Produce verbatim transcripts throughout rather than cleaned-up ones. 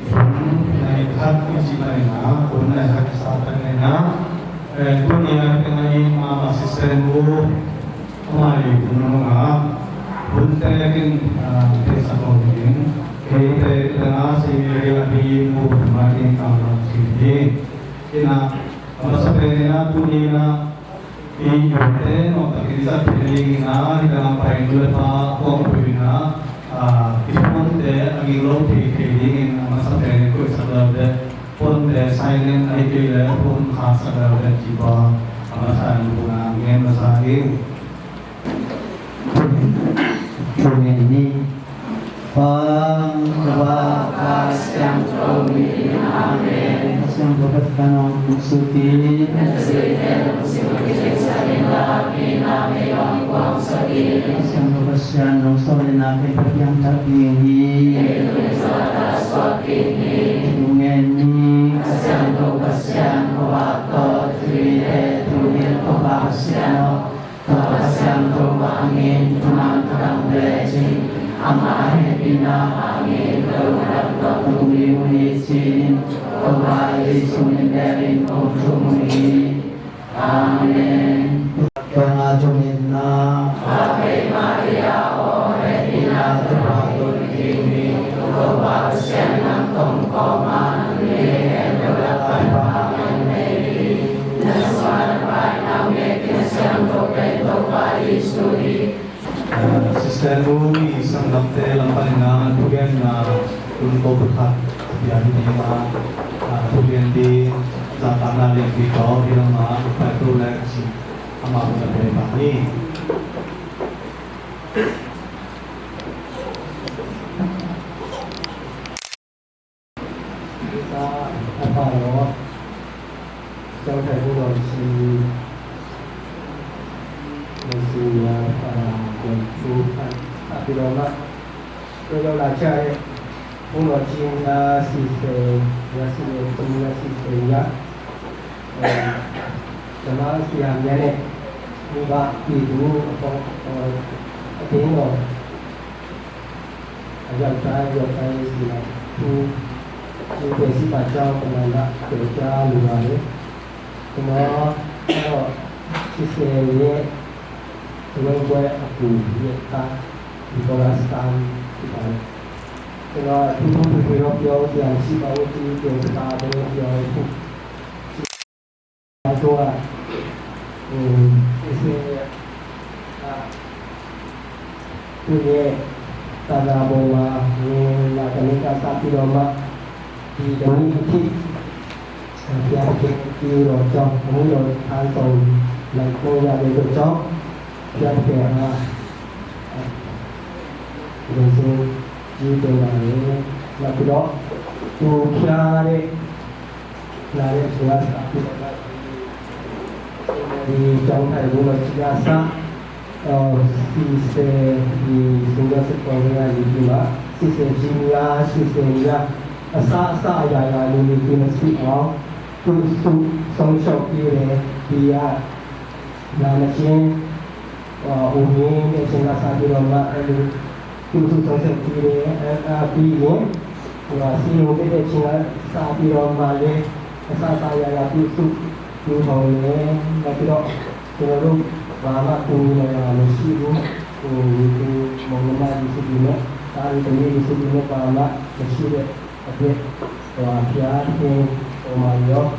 Hun nai khat i cih panin ah, hun nai khat i sa panin ah, eh, tuni a teng ah i mama sister in uh, amah i hun nung ah, hun tek in, ah, theisak lo ding, kei tek teng ah si mi ria hi mu hun mah in kam lam si hi. Ina, a masa pen in ah, tuni in ah, i hun te nuam takin i zat theih dingin ah, hih dang a pai nu le pa hong pui in ah, ah, i phone te a ging lo thei thei dingin a masa pen in koihsak lel deh, phone te silent ahih kei leh phone khaksak lel deh cih pa a masa in hun a ngen masa ing. Thu ngen ni. Khuang, Tapa, Kha Siangtho min. Amen. Kha Siangtho Pasian hong sut in. Kha Siangtho Pasian hong sawlna kei ka piangthak ding hi. Thu ngen ni. Kha Siangtho Pasian, khuavak tawh, thu-um te thu-um Topa Pasian aw. Tua Kha Siangtho bangin thuman thudang lecin amah hehpihna hangin ka lungdam tuak tung ding uh hi ci-in Topa Jesuh min bek in kong thum uh hi. Amen. Tua na thungetna. Ave Maria aw, hehpihna Topa tawh na ding hi. Topa Pasian nang tawh kong kawm a, na nu le angel lakah thupha ngen nei hi. Na sungah na Pa in a hoih a Kha Siangtho pen Topa Jesuh hi. Sen Mung i sanggamte lam panin a thugenna tun ko pakhat pian ding a, a thugen ding zahtakna lianpi tawh hih lamah paitu le ci amah hong na pia pah ni. Sa a pa lo, Siang Thai Pu Lawm Ci, Lawm Ci a pa lo, Lawm Ci a pi lo ma. Tua lo la cha e, Pu Lawm Ci a si se, a si se, a si se ya. Nama si a ya ne, ni ba pi tu, a pong, a pong lo. A yau chai, a yau chai si na tu. Ni pe si pa chau pa na na pe cha lu na ni. Kuma a lo si se ni. Kuma kua a ku ni ta. Ni ko la stan si pa. Kuma tu tu tu tu lo yo si a si pa u si pe si pa pe yo si. Tua, eh, ese, ah, tu ye, ta na bo ma, ni na ka ni ka sa pi lo ma, pi ka ni ki, ah, pia ke ki lo chok, ni lo tan song, na ko ya de lo chok, pia ke, ah, ah, ese, ki de na ni, na pi lo, tu pia de, Nale sungah sa pi lo ma di Siang Thai Pu Lawm Ci a sa, eh, si se di sungah sa kong ria di ma, si se Jimmy a, si se ria, a sa, sa, ya, ya, di di ma si a, tu su, song shau pi le, di a, na ma chin, eh, u ni, ne chin a sa pi lo ma, eh, Tu su song seng pi le, a, a, pi le, wa si yung pe pe ching a sa pi lo ma le, a sa sa ya ya tu su, tu hong le, ma pi lo, tu lo lu, wa ma tu le, wa le si lu, tu, tu mong le ma di su di le, ta lu te di su di le, wa ma le si le, a pe, wa pia pe, o ma yo,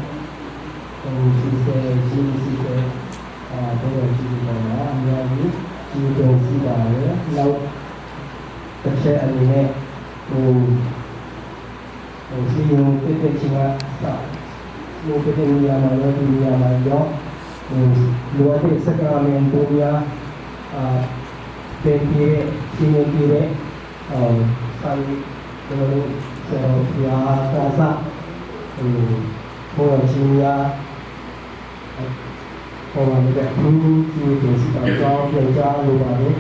tu si se, si, si se, a, pe si se, ma, ya di, si pe si ba le, lau, Ka che a ni ne, um, um, si yung tete chinga sa, yung tete ni ama yo, ni ama yo, um, lua te sakramentu ni a, a, pen pire, sine pire, um, sai, um, sa, ya, sa, sa, um, mo, chin ya, Ko wan dek tu, tu, tu, si pa chau, pia chau, lu ba dek.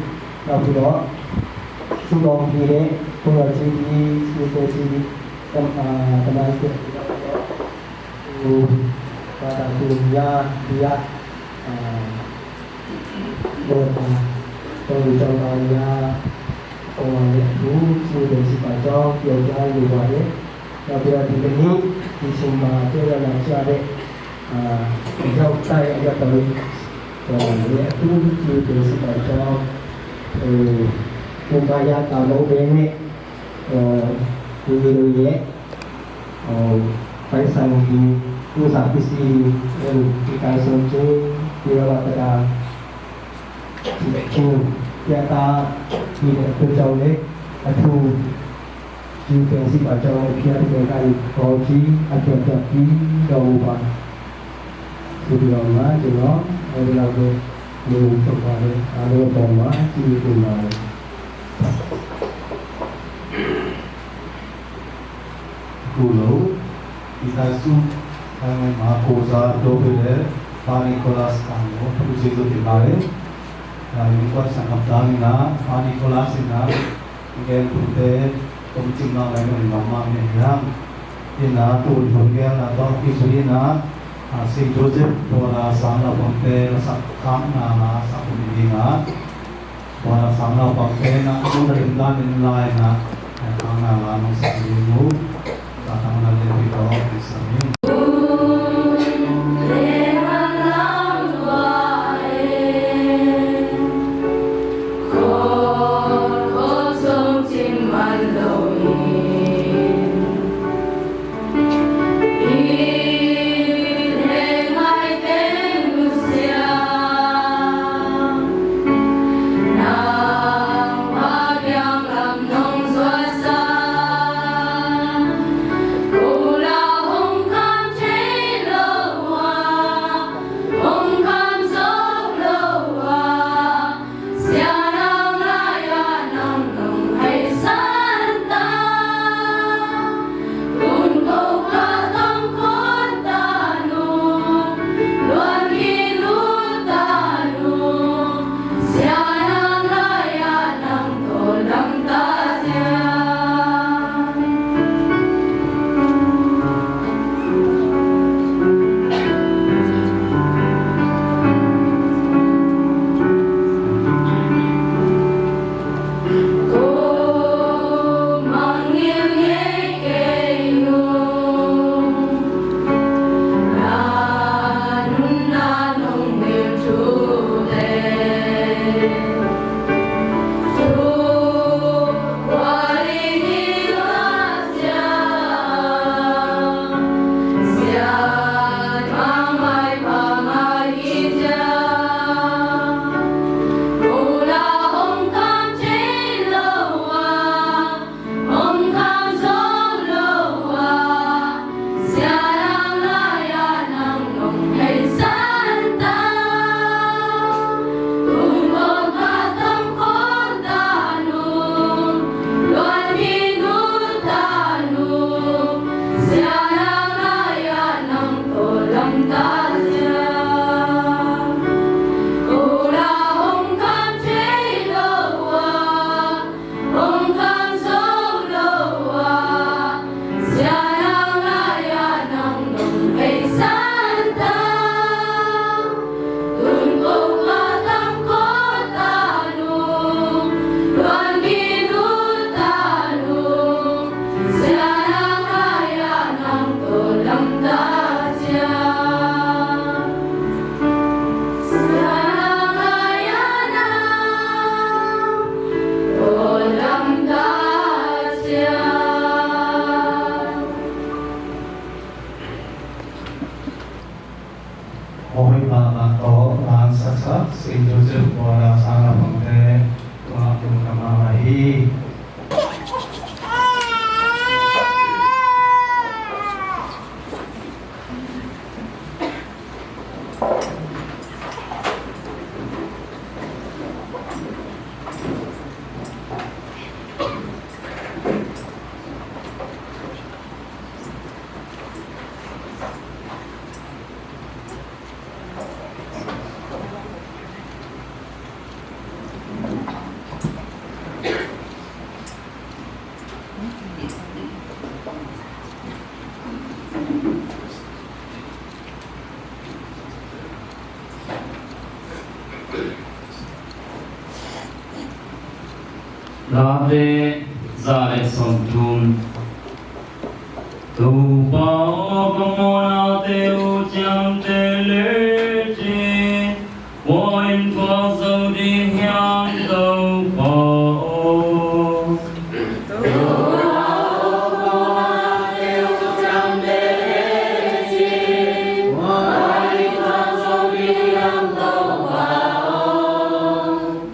Lau pi lo. Su long pi dek, ko wan chi di, su te chi di. Tam, ah, tam ai ke. Tu, ba ta tu, ya, ya. Ah, lu ba. Tu, chau ba ya. Ko wan dek tu, tu, tu, si pa chau, pia chau, lu ba dek. Lau pi lo, tu, tu, ni, tu, si ma, tu, la, la, cha, dek. A, a zau tai a zau tai. Ko le a tu tu te si tai to. E, ko ka ya ta lo de ne. O, tu ni lo ye. O, pai sang di, tu sa pi si, e, ki kai song che, ki la la ta da. Ci, ci, pia ta, ci le, a tu zau le, a tu, ci pia si pa zau le, pia tu kan, ko ci, a pia pia pi, do mu pa. Su di lo ma, ci lo, a di lo de, mu so pa le, a lo to ma, ci tu ma le. Kulo, i tai sung, a ngai ma ko sa to pe le, Pa Nicholas Kang lo, tu si tu ti ma le. A, yung kuat sang kap dang ina, Pa Nicholas ina, gen tu te, kom cim na ngai ma ma me yang. Ina tu tu gen na to ki su ina, a, Saint Joseph, to na sang na pon te, na sak kam na, na sak pon ina. Tua sang naupangte na, nong na limdan in lai na, na tang na la nong sa ding uh, na tang na le pi ko, pi sa ding. Saint Joseph Kuala Sala Pangte, tua tua kamama hi. Late za le sawmthum. Topa aw, ka mawhnate uh ciamteh lecin, kua in thuak zo ding hiam Topa aw?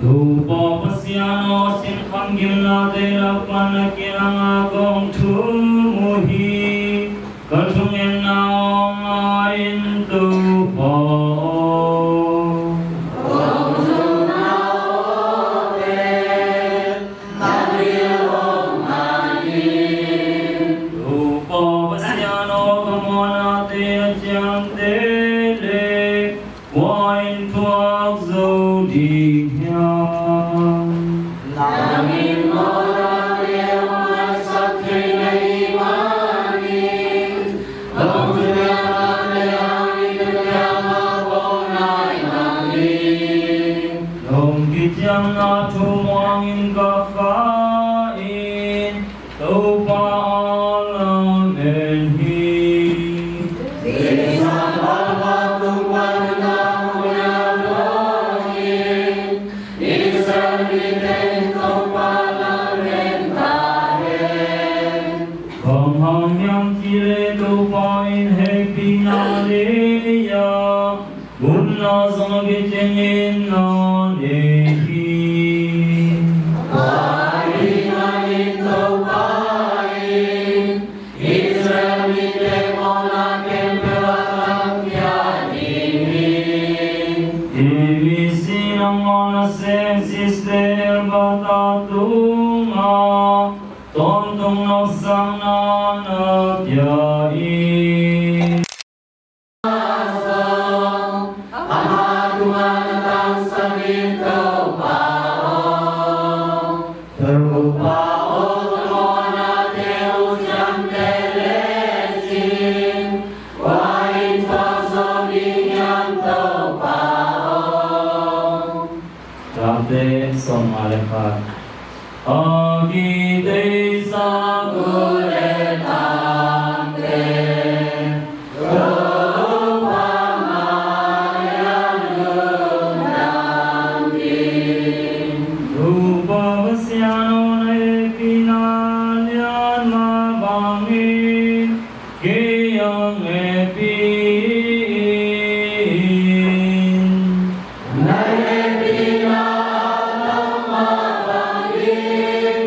Topa Pasian aw, sin kham gimnate lak pan na kiangah kong thum uh hi. Ka thungetna hong ngai in Topa aw. Topa Pasian aw, ka mawhnate a ciamteh leh kua in thuak zo ding hiam? Nang in mawhnate hong ngaisak thei na hih manin, kong thupiaknate hangin na kiangah kong nai mah hi. Nong kiciamna thu muang in ka kha in, Topa a lamen hi. Zingsang bangbang tung pan na hong na dawnin, Israel mite in Topa lamen ta hen. Bang hang hiam cih leh Topa in hehpihna lei a, gupna zong a kiciangin na nei hi. Tua ahih manin Topa in Israel mite mawhna khempeuh ah a kamkhia ding hi. T B C nangawn a sem Sister Elberta tungah tawntung nopsakna na pia in. Ama tungah na tangsak in Topa aw. Topa aw, ka mawhnate uh ciamteh lecin, kua in thuak zo ding hiam Topa aw. Late sawmnga le khat. A kiteisa gu le tangte, Topa mai-ah lungdam in. Topa Pasian aw, na hehpihna lian mah bangin kei hong hehpih in. Na hehpihna a tam mah bangin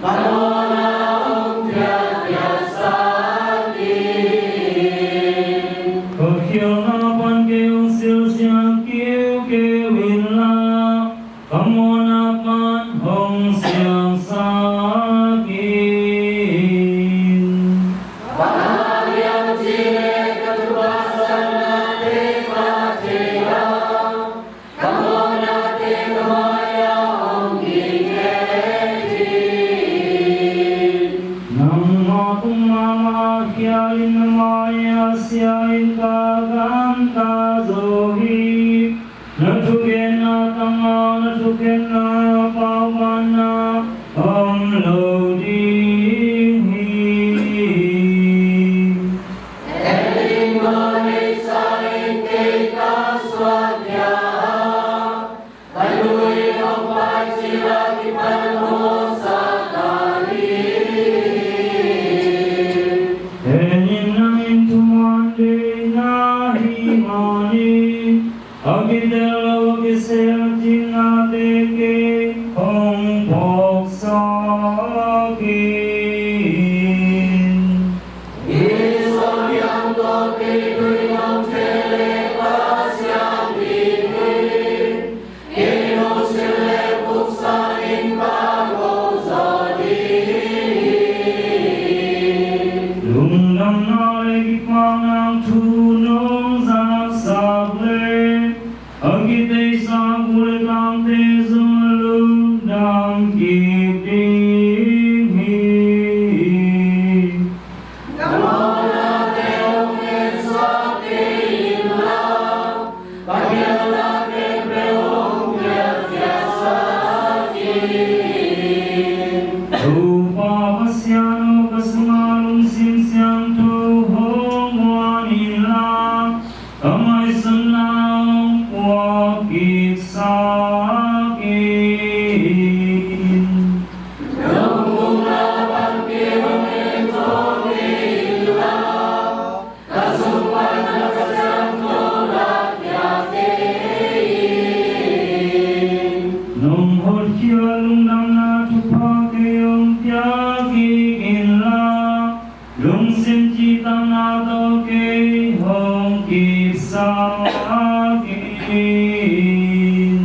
ka mawhna hong khialkhialsak in. Ka khialhna pan kei hong silsiang kiukiu inla, ka mawhna pan hong siangsak in. Bang hang hiam cih leh ka thupha salnate pha thei a, ka mawhnate ka mai-ah hong ging het hi. Nangmah kong mahmah khial in, na mai-ah sia in ka gamta zo hi. Na thukhenna tangah, na thukhenna pau pan na hong Topa Pasian aw, ka sungah lungsim siangtho hong guan inla, ka ngaihsutna hong puak kiksak in. Nong hotkhiat lungdamna thupha kei hong pia kik inla, lungsim cihtakna tawh kei hong kipsak in.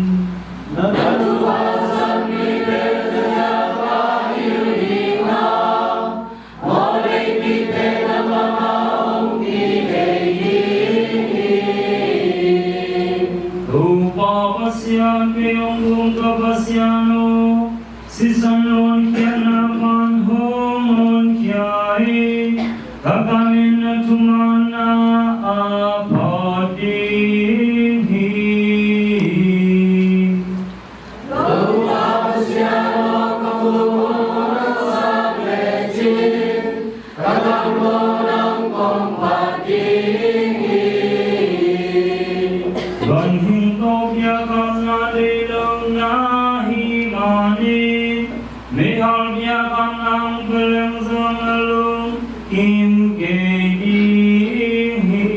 Na thupha sap mite na ziapa hilh ding a, Topa Pasian, kei hong gum ka Pasian aw, sisan luankhiatna pan hong honkhia in, ka kam in na thumanna a phat ding hi. Topa Pasian aw, ka thu hong hosak lecin, ka gam tawh nang kong phat ding hi. Ganhing tawh biakam na deih lo na hih manin, meihal biakam nang pia leng zong na lungkim kei ding hi.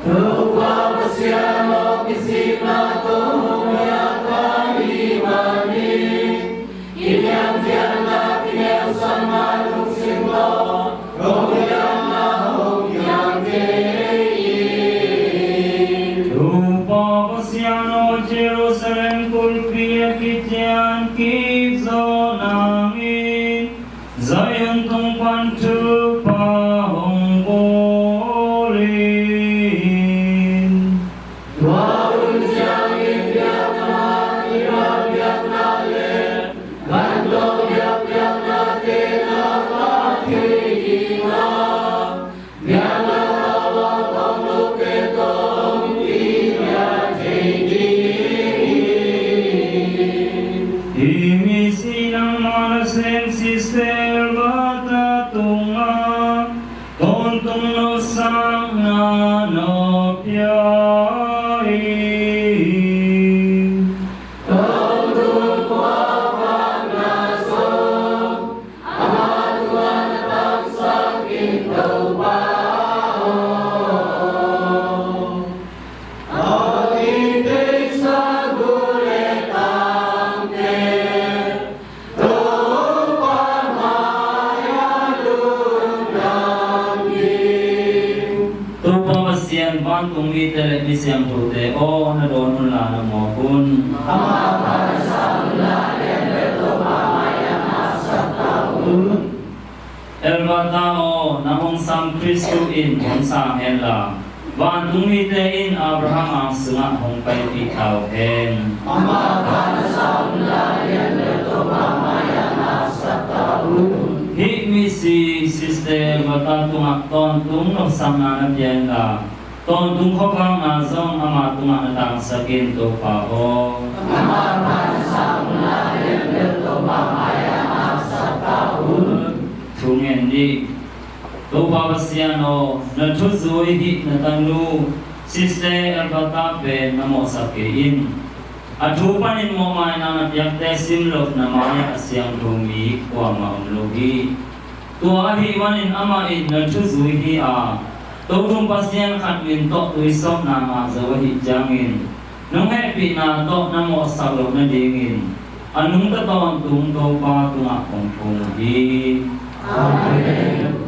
Topa Pasian aw, kisikna tawh hong hiat ka hih manin, kiniamkhiatna, kiniamsakna lungsim tawh kong hiatna hong hiam kei in. Topa Pasian aw, Jerusalem kulhpi a kician kik zawh nangin, Zion tung pan thupha hong bawl in. Tua hun ciangin biakna, biakna le gandong biakpiaknate na pha thei ding a, biakna tawh a om lote tawh hong piak thei ding hi. Hih misi nangmah nasem Sister Elberta tungah tawntung nopsakna na pia in. Tawntung puakpakna zong ama tungah na tangsak in, Topa aw. A kiteisa gu le tangte Topa mai-ah lungdam ding. Topa Pasian, vantung mite le mi siangthote aw, na dawn unla na mawk un. Amah pha na sa unla, lianbel Topa mai-ah na sak ta un. Elberta aw, nang hong sam Khristu in hong sang henla, vantung mite in Abraham ang sungah hong paipih ta uh hen. Amah pha na sa unla, lianbel Topa mai-ah na sak ta un. Hih misi Sister Elberta tungah tawntung nopsakna na pia inla, tawntung khuavakna zong ama tungah na tangsak in, Topa aw. Amah pha na sa unla, lianbel Topa mai-ah na sak ta un. Thu ngen dih. Topa Pasian aw, na thuzui hih na tanu Sister Elberta pen na mawhsak kei in. A thu panin mawhmaina na piakte sim loh na mai-ah a siangtho mi kuamah om lo hi. Tua ahih manin amah in na thuzui hi a, Tothum Pasian khat min tawh tuisawpna ngah zo ahih ciangin, nong hehpihna tawh na mawhsak loh nadingin a nungta tawntung Topa tungah kong thum uh hi. Amen.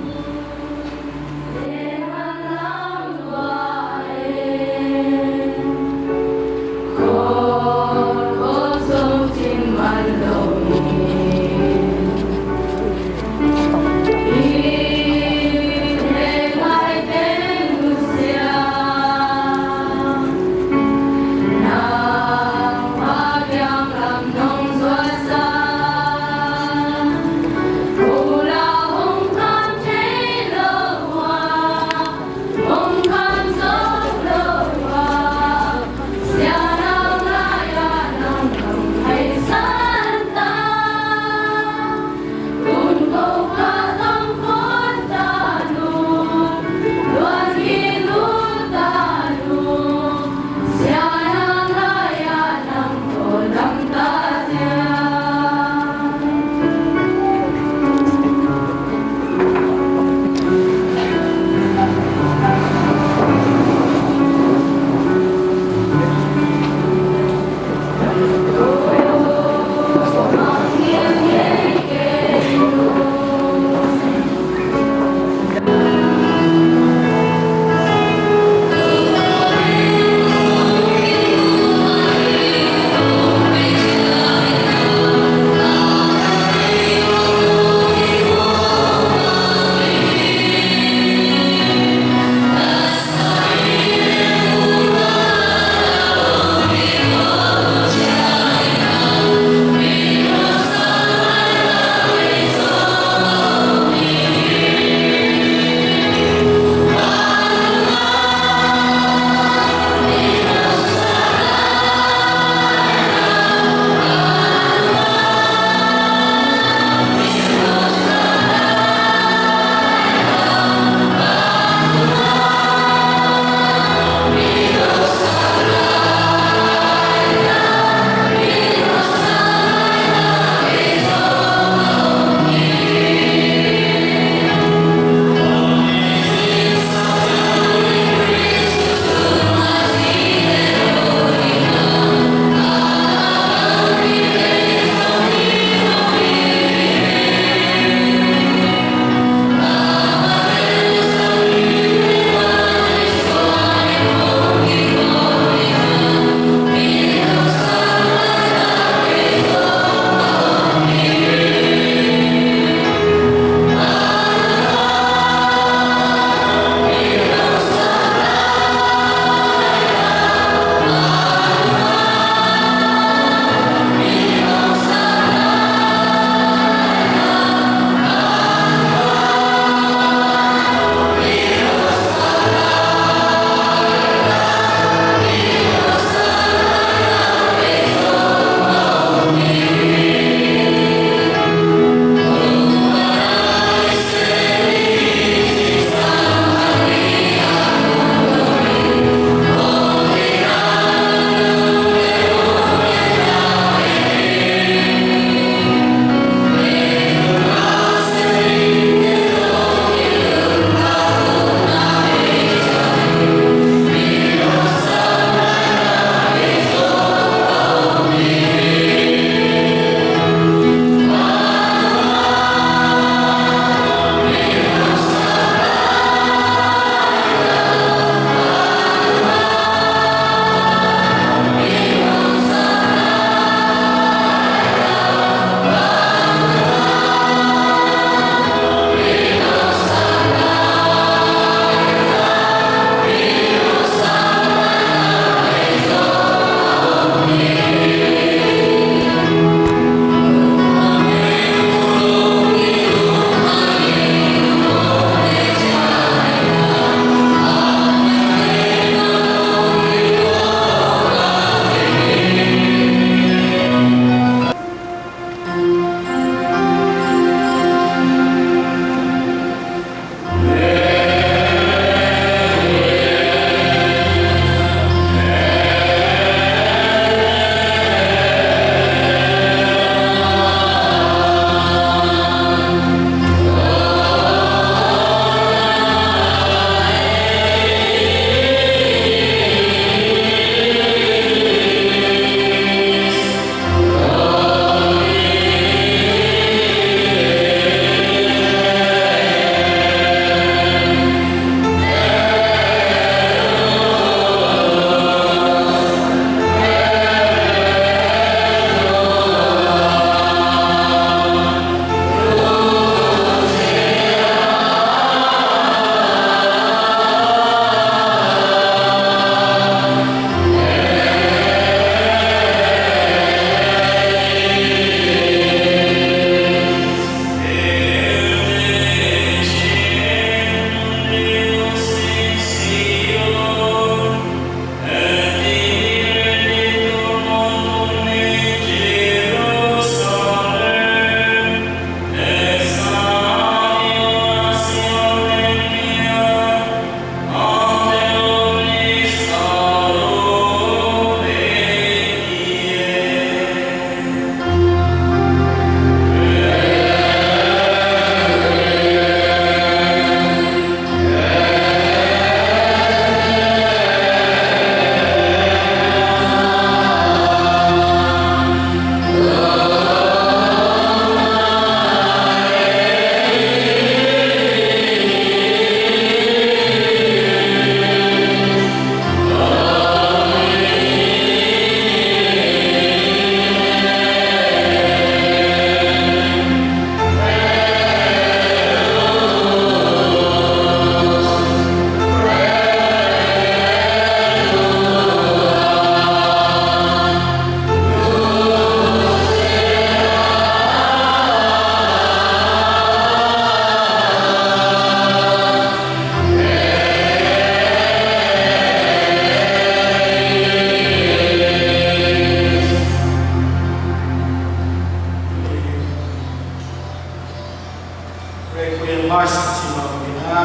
Pasian cima mina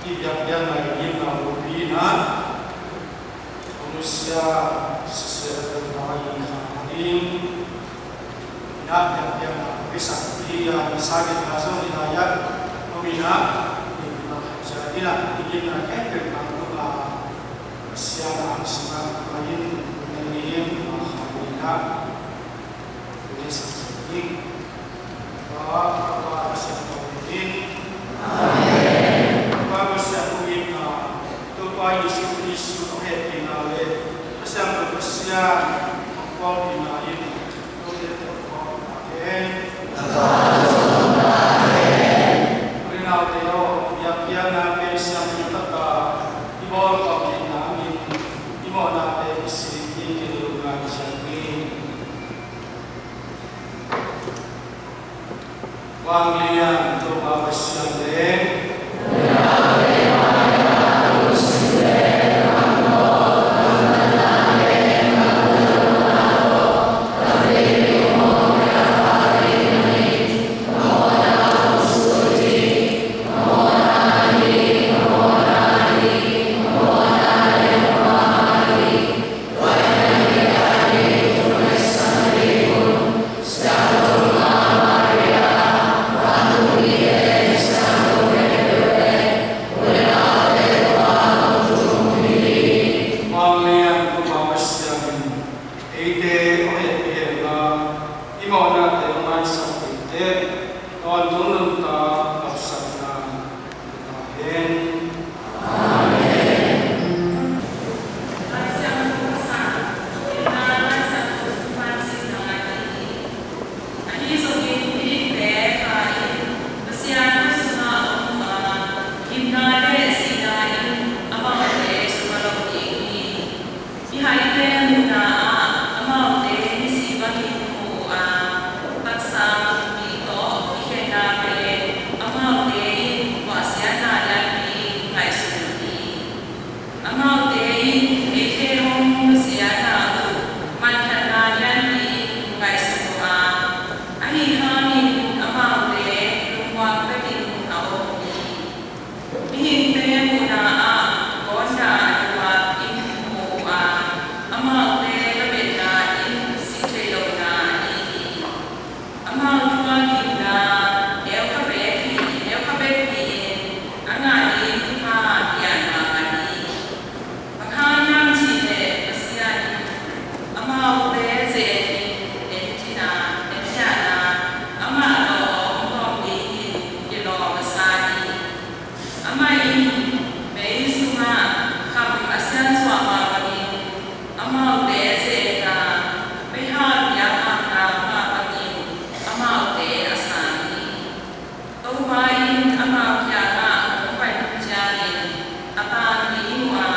i biakpiakna i gimna bupi na Rusia sisel a tawh in kha in na biakpiakna bisak i a misa biakna zong i na ya o mina i na khamsia ina i gimna khempeuh pang tuk a Pasian a hong sima ma in na in a kha ina. Vanglian Topa Pasian le Vanglian Topa Pasian in eite hong hehpih henla, i mawhnate hong maisak eite tawntung nuntak hapsakna. Mihaite muhna ah amaute misi bangin mu uh a, taksa pumpi tawh kikhenna pen amaute in tuahsiatna lianpi in ngaihsun uh hi. Amaute in eite hong nusiatna uh manthanna lianpi in ngaihsun uh a, ahi hangin amaute lungmuang bekin a om uh hi. Mihingte muhna ah gawtna a tuak in mu uh a, amaute lametna in si thei lohna ahi hi. Amau thuakgimna eukha bek hi, eukha bek hi-in a ngai in thupha piak mahmah hi. Bang hang hiam cih leh Pasian in amaute zenin en cihna, en cihna amah lawm khawm dingin kilawm a sa hi. Amah in mei sungah kham a siansuah mah bangin amaute zena, meihal piak mah bangin amaute a sang hi. Topa in amau kiangah hong pai hun ciangin a tang ding uh a,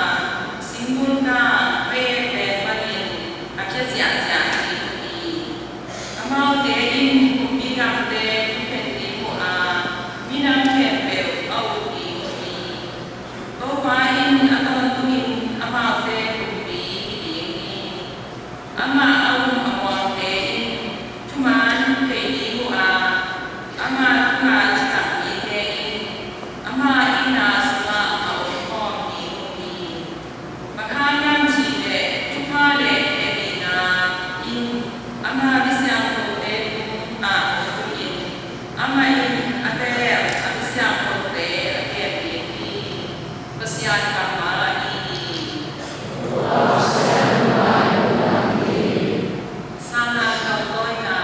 singbulkang mei-eng bek bangin a kia ciahciah ding uh hi. Amaute in kumpi gamte thukhen ding uh a, minam khempeuh a uk ding uh hi. Topa in a tawntungin amaute kumpi hi ding hi. Amah a um a muangte in thuman thei ding uh a, amah tungah citak mite in amah itna sungah a omkhawm ding uh hi. Bang hang hiam cih leh thupha le hehpihna in ama misiangthote tungah hong tun in, amah in a tel a misiangthote a kem ding hi. Pasian kammal ahi hi. Sana kamtawina.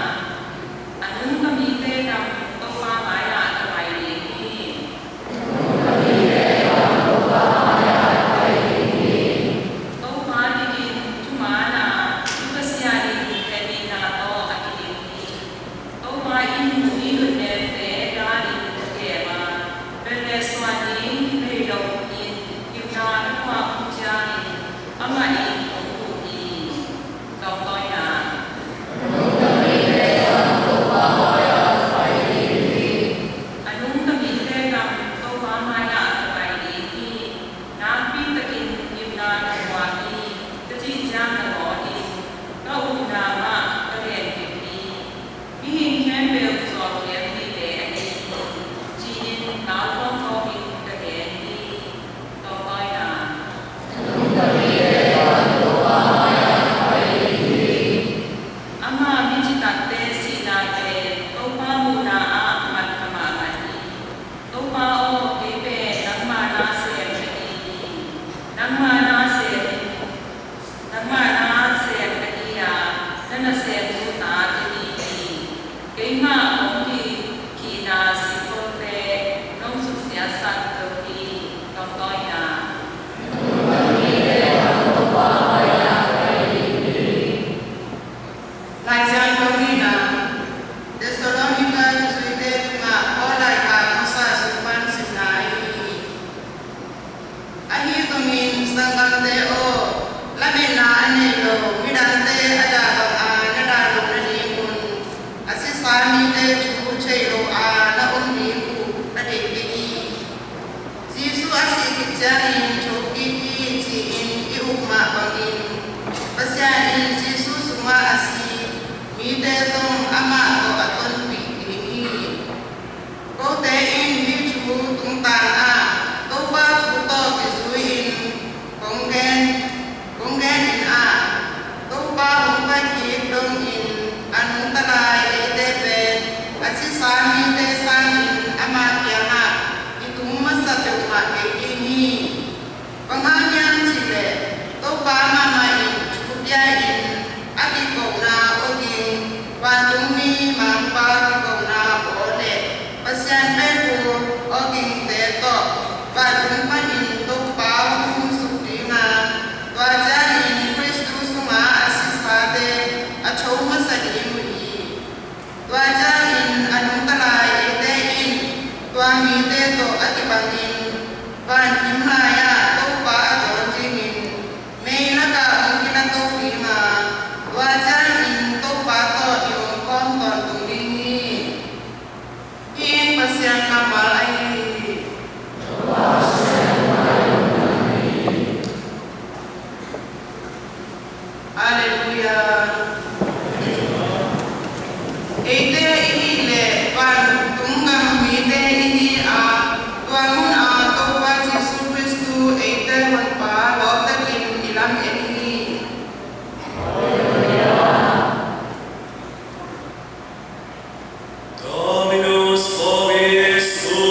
A nung ka mite dam Topa mai-ah ka pai ding hi. Topa kidim thuman a, nu Pasian in hehpihna tawh a kidim hi. Topa in mi nunnemte dalin a kem a, bel le suan ding nei loin kiu mite zong amah tawh a tonpih ding hi. Kote in hih thu tungtang ah Topa thu tawh kizui-in kong gen, kong gen in ah, Topa hong pai khit dongin a nungta lai eite pen a sisa mite sangin ama kiangah i tung masa peuhmah kei ding hi. Bang hang hiam cih leh Topa mahmah in thu pia-in a kikona aw ging, vantungmi mangpa kikona aw le Pasian pekul aw gingte tawh vantung panin Topa hong suk ding a, tua ciangin Khristu sungah a sisate a tho masa ding uh hi. Tua ciangin a nungta lai eite in tua mite tawh a kibangin vankim lai-ah Topa a dawn dingin mei lakah hong kila to ding a, tua ciangin Topa tawh i omkhawm tawntung ding hi. Hih in Pasian kammal ahi hi. Halleluiah. Eite i hih leh vantung gam mite i hi a, tua mun a Topa Jesu Khristu eite Honpa lawptakin i lam en hi. Dominus vobiscum.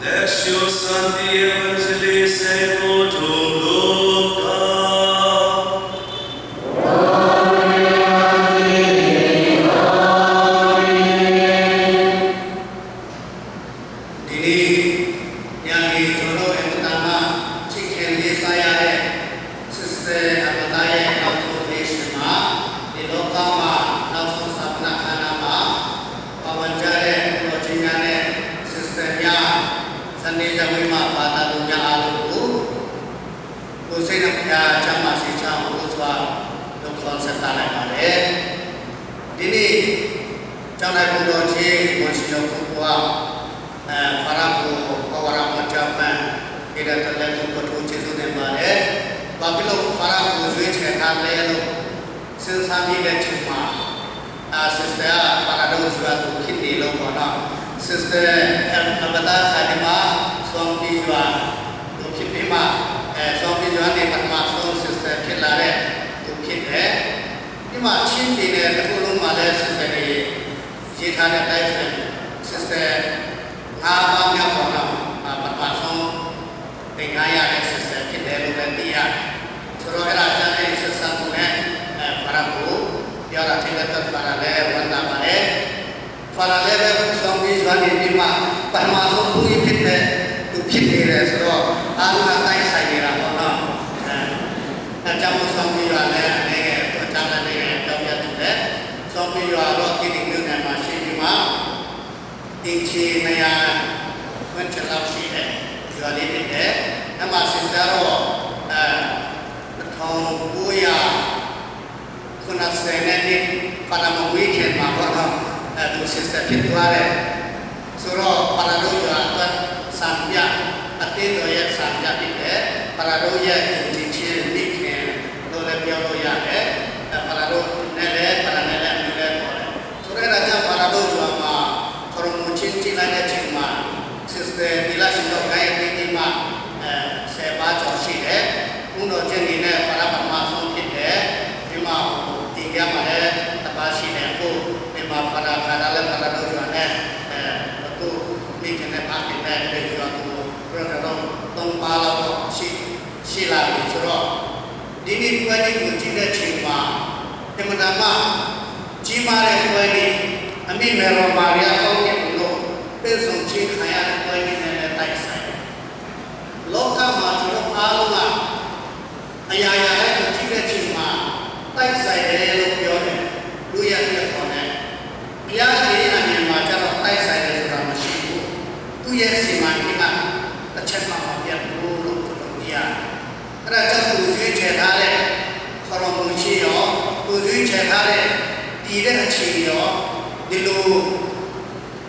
Lectio Sancti Evangelii secundum Lucam. Dini, niang hi toro en tama, cikhen di saya e, Sister Abataye, nauso di sima, di lokama, nauso sapna kanama, pawanjare, lojinyane, Sister nya, sandi jamima, pata dunya alu. Tusina pia chama si chama uswa dukhlon seta lai mare. Dini chama kumdo chi monsi no kumkua, eh, para ku kawara mo chama, ida tale kumko tu chi su ne mare. Babilo para ku zui che kan le lo. Sinsami le chima, a, Sister a, Parado zua tu khit ni lo ko na. Sister, em, Abata Khadima, Suangpi zua tu khit ni ma, eh, Suangpi zua ni pat ma Suang Sister khit la le tu khit le. Ni ma chin ni le, tu lung ma le Sister ni, ji tha le tai sen, Sister, nga ma mya ko na, a, pat ma Suang Tengah ya, eh, Sister khit le lu le ti ya. Suro era cha ne Sister sang ne, eh, para ku, ya ra ti le ta para le wan na ma le. Para le le Suangpi zua ni ni ma, para ma Suang pu i khit le, tu khit ni le suro, a lu na tai sai ni la ko na. Eh, na cha mu Suangpi zua le, ne ge, ko cha na ne ge, ka ya tu le. Suangpi zua lo ki ding lu ne ma shi ni ma. Ding chi na ya, wan cha lau shi le, zua li ni le, na ma Sister ro, eh, na thong bu ya, Khun a se ne ni, pa na ma wui khen ma ko na, eh, tu Sister khit tua le. Suro pa na lu zua tua san ya, a ti do ye san ya ti le, pa na lu ye tu chi chi ni khen, lo le pia lo ya le, eh, pa na lu ne le, pa na ne le, ne le ko le. Suro na cha pa na lu zua ma, koro mu chin chi la ne chin ma, Sister di la shin do kai ti ti ma, eh, se ba cho shi le. Ung do chen ni ne para pa ma song khit le, ni ma hu ti ya ma le, ta ba shi le ku, ni ma para ka da le para do zua ne, eh, tu, mi chen ne pa khit le, le zua tu, ro ka dong, dong pa la ko, shi, shi la ni su ro. Di ni kuai ni ku chi le chi ma, te ma da ma, chi ma le kuai ni, a mi me ro Maria kong ni ku lo, pe song chi ka ya le kuai ni ne le tai sai. Loka ma chu lo a lo ma. A ya ya le tu chi le chi ma. Tai sai le lo pyo le. Lu ya le ko le. Ya le a ni ma cha lo tai sai le su ra ma shi ku. Tu ye si ma ki na. Ta chen ma ma pia ku lo ku lo ya. Ra cha tu zui che tha le. Ko lo mu chi yo. Tu zui che tha le. Ti le chi yo. Di lu.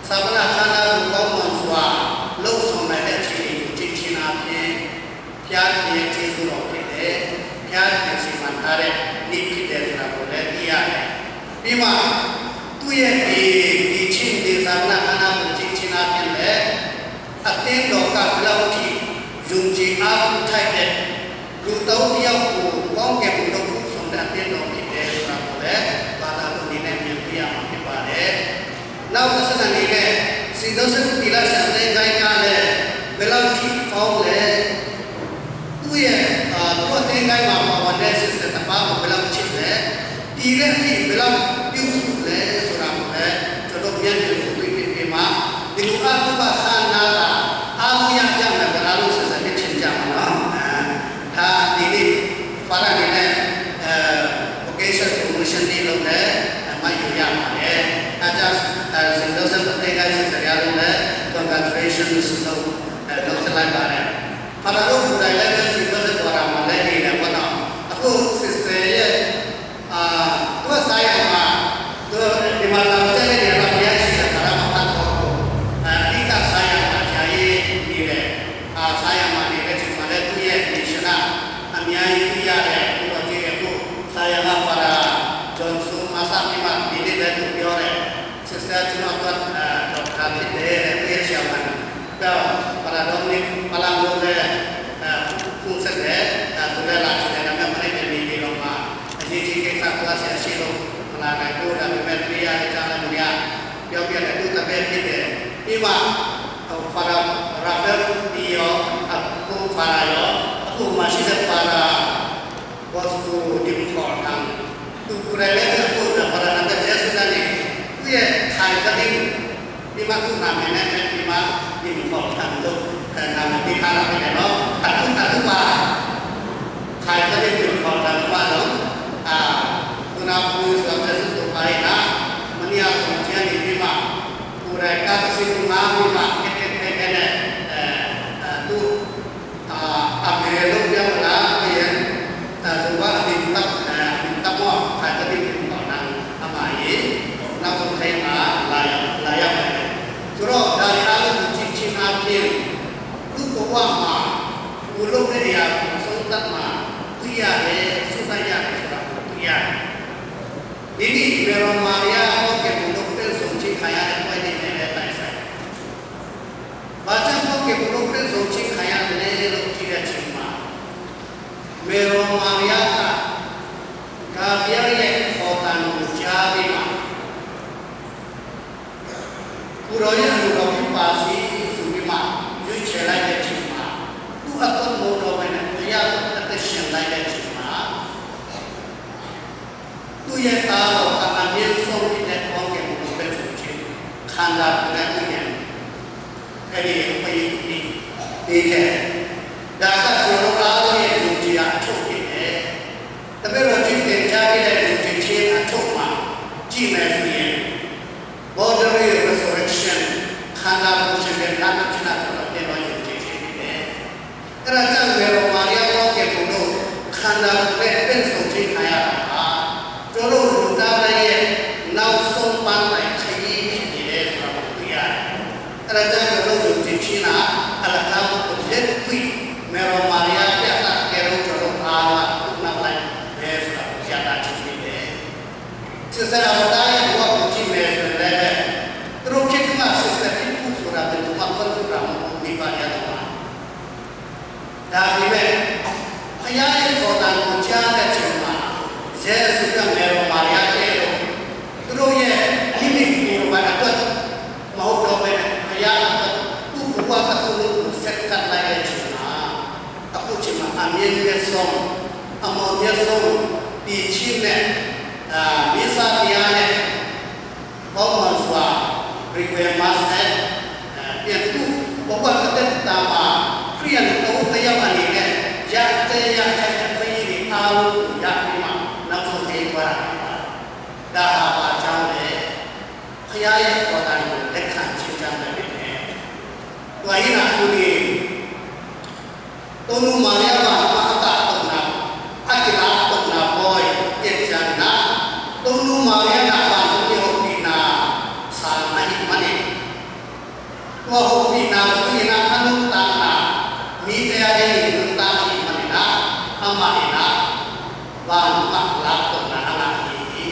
Sabana khana ku kong mon sua, lo song nai le chi ni ku chi chi na phi, ဖြတ်နေခြင်းဆိုတော့ဖြစ်တယ်။ ဖြတ်နေခြင်းမှန်ထားတဲ့နေ့ဖြစ်တယ်ဆိုတာကိုလည်းသိရတယ်။ ပြီးမှသူ့ရဲ့ဒီဒီချင်းဒီသာသနာ့ခန္ဓာကိုကြည့်ခြင်းအပြင်လည်း အသင်းတော်ကဘယ်လောက်ထိယုံကြည်အားကိုးထိုက်တဲ့လူတစ်ယောက်ကိုကောင်းကင်ဘုံတော်ပို့ဆောင်တဲ့အသင်းတော်ဖြစ်တယ်ဆိုတာကိုလည်းဘာသာတော်အနေနဲ့မြင်တွေ့ရမှာဖြစ်ပါတယ်။ နောက်တစ်ဆက်အနေနဲ့စီသောစစ်တီလာရှန်တဲ့ဂိုင်းကလည်းဘယ်လောက်ထိကောင်းလဲသူ့ရဲ့အာသူ့အသင်းဂိုင်းမှာပါဝင်တဲ့စစ်စစ်တပါးကိုဘယ်လောက်ချစ်လဲဒီလက်ထိဘယ်လောက်ပြုစုလဲဆိုတာကိုလည်းကျွန်တော်မျက်မြင်ကိုတွေ့ဖြစ်ပြီးမှဒီလိုအကူအပခါနာတာအားရကြမယ်ဗရာလို့စစ်စစ်ဖြစ်ချင်ကြမှာနော်။ ဒါဒီနေ့ဖာရန်နေနဲ့အဲ vocation promotion နေ့လုပ်တယ်မယူရပါတယ်အဲကြောင့်အဲစင်တော့စတဲ့ကစစ်စစ်ရလို့လည်း congratulations လို့အဲလုပ်စလိုက်ပါတယ်ဖာရန်တို့ကိုယ်တိုင်လည်းစင်တော့စပေါ်တာမှာလည်းနေတယ်ပေါ့နော်အခုစစ်စစ်ရဲ့အာသူကစားရမှာသူဒီမှာလာကြတဲ့နေရာမှာဘုရားရှိခိုးတာမှာဖတ်တော့အဲအဓိကစားရမှာဂျာရေးနေတယ်အာစားရမှာနေတဲ့အချိန်မှာလည်းသူ့ရဲ့ mission ကအများကြီးသိရတယ်ဘုရားကြီးရဲ့ကိုစားရမှာဖာရန် Johnson မဆာဒီမှာဒီနေ့လည်းသူပြောတယ်စစ်စစ်ကျွန်တော်တော့ဒေါက်တာဖြစ်တယ်တဲ့သူရဲ့ဆရာမတော့ဖာရန် Dominic ပလန်လို့လည်းအဲသူဆက်တယ်အဲသူလည်းလာချင်တယ်ဒါပေမဲ့မနေ့ကနေပြည်တော်မှာအရေးကြီးကိစ္စကွာဆရာရှိလို့မလာနိုင်ဘူးဒါပေမဲ့သူရတဲ့အကြောင်းလည်းမရပြောပြတယ်သူတပည့်ဖြစ်တယ်ပြီးမှ ဖာရန်ရာဖဲလ်ဒီရောအခုဖာရန်ရောအခုမှရှိတဲ့ဖာရန်ဘော့စ်ကိုဒီမခေါ်ထံသူကိုယ်တိုင်လည်းအခုဖာရန်နဲ့ဆရာစတဲ့သူရဲ့ခိုင်သတိဒီမှာသူနာမည်နဲ့ဒီမှာဒီမခေါ်ထံလို့နာမည်ပေးထားတာဖြစ်တယ်နော်အခုအခုပါခိုင်သတိဒီမခေါ်ထံပါတော့အာခုနကဘုရားဆရာစတဲ့ပါရင်မနီအကူကျန်နေဒီမှာကိုယ်တိုင်ကသစီမူငါမိမကဲကဲကဲကဲနဲ့အဲအဲသူအာအမေရိကပြန်လာပြန်အဲသူကအမင်တပ်အဲအမင်တပ်မောခိုင်သတိဒီမခေါ်ထံအမအီနောက်ဆုံးထဲမှာလာရလာရမယ်ဆိုတော့ဒါရီအားလုံးကိုကြည့်ချင်းအားဖြင့်သူ့ဘဝမှာကိုလုပ်တဲ့အရာကိုဆုံးသတ်မှာတွေ့ရတယ်ဆုံးသတ်ရတယ်ဆိုတာကိုတွေ့ရတယ် ဒီနေ့မေရိုမာရီယာကောင်းကင်ဘုံတို့ပင့်ဆုံးခြင်းခံရတဲ့ပွဲနေ့နဲ့လည်းတိုက်ဆိုင်တယ်။ဘာကြောင့်ကောင်းကင်ဘုံတို့ပင့်ဆုံးခြင်းခံရတယ်လဲလို့ကြည့်တဲ့အချိန်မှာမေရိုမာရီယာကဂါဘရီယဲရဲ့ခေါ်သံကိုကြားပြီးမှကိုယ်တော်ရဲ့လူတော်ဖြစ်ပါစေဆိုပြီးမှရွေးချယ်လိုက်တဲ့အချိန်မှာသူ့အတွက်မဟုတ်တော့ဘဲနဲ့ဘုရားအတွက်အသက်ရှင်လိုက်တဲ့အချိန်မှာ သူ့ရဲ့သားတော်ကအမြင့်ဆုံးဖြစ်တဲ့ကောင်းကင်ဘုံကိုပဲဆိုခြင်းခန္ဓာကိုယ်နဲ့သူ့ရဲ့အဲ့ဒီအခွင့်အရေးကိုပေးပေးခဲ့တယ်။ဒါကကျွန်တော်အားလုံးရဲ့ယုံကြည်ရာအချုပ်ဖြစ်တယ်။တပည့်တော်ကြီးတင်ကြားခဲ့တဲ့ယုံကြည်ခြင်းအချုပ်မှာကြည့်မယ်ဆိုရင် bodily resurrection ခန္ဓာကိုယ်ရှင်ပြန်လာမှဖြစ်တာကျွန်တော်ပြန်တော့ယုံကြည်ခြင်းဖြစ်တယ်။အဲ့ဒါကြောင့်မေရိုမာရီယာကောင်းကင်ဘုံတို့ခန္ဓာကိုယ်နဲ့ပြည့်စုံခြင်းခံရတာဟာကျွန်တော်လူသားတိုင်းရဲ့နောက်ဆုံးပန်းတိုင်ခရီးဖြစ်နေတယ်ဆိုတာကိုတွေ့ရတယ်။အဲ့ဒါကြောင့်ကျွန်တော်ယုံကြည်ခြင်းဟာအလကားကိုလက်တွေ့မေရိုမာရီယာပြသခဲ့တော့ကျွန်တော်အားလုံးကနောက်လိုက်ပဲဆိုတာကိုရတာဖြစ်နေတယ်။ စစ်စစ်တော်သားရဲ့ဘဝကိုကြည့်မယ်ဆိုရင်လည်းသူတို့ခေတ်ကစစ်စစ်ဖြစ်ဖို့ဆိုတာဘယ်လိုမှခွင့်ပြုတာမဟုတ်ဘူးမိဘတရားတော်မှာဒါပေမဲ့ဘုရားရဲ့ခေါ်တံကိုကြားတဲ့ချိန်မှာယေရှုကမေရိုမာရီယာရဲ့လို့သူတို့ရဲ့မိမိကိုယ်တော်အတွက်မဟုတ်တော့ဘဲဘုရားအတွက်သူ့ဘဝတစ်ခုလုံးကိုဆက်ကပ်လိုက်တဲ့ချိန်မှာအခုချိန်မှာအမြင့်မြတ်ဆုံးအမောင်မြတ်ဆုံးတည်ခြင်းနဲ့အာမိစ္ဆာတရားနဲ့ ကောင်းမွန်စွာ require master အဲပြန်သူ့ဘဝတစ်သက်တာမှာခရိယန်တစ်ဦးတစ်ယောက်အနေနဲ့ရတဲ့ရထိုက်တဲ့ခွင့်ရည်အားလုံးကိုရပြီးမှနောက်ဆုံးပေးသွားတာဖြစ်ပါတယ်။ဒါဟာဘာကြောင့်လဲ။ဘုရားရဲ့ခေါ်တံကိုလက်ခံခြင်းကြောင့်လည်းဖြစ်တယ်။ တွားရင်အခုနေ Tonu Maria ma ma ata tona akila tona boy yet jana Tonu Maria na pa ni hopina sa na hi mane. Tua hopina tu ina anu tana mi te a ni anu tana Van mah lak tawhna a ngah hi.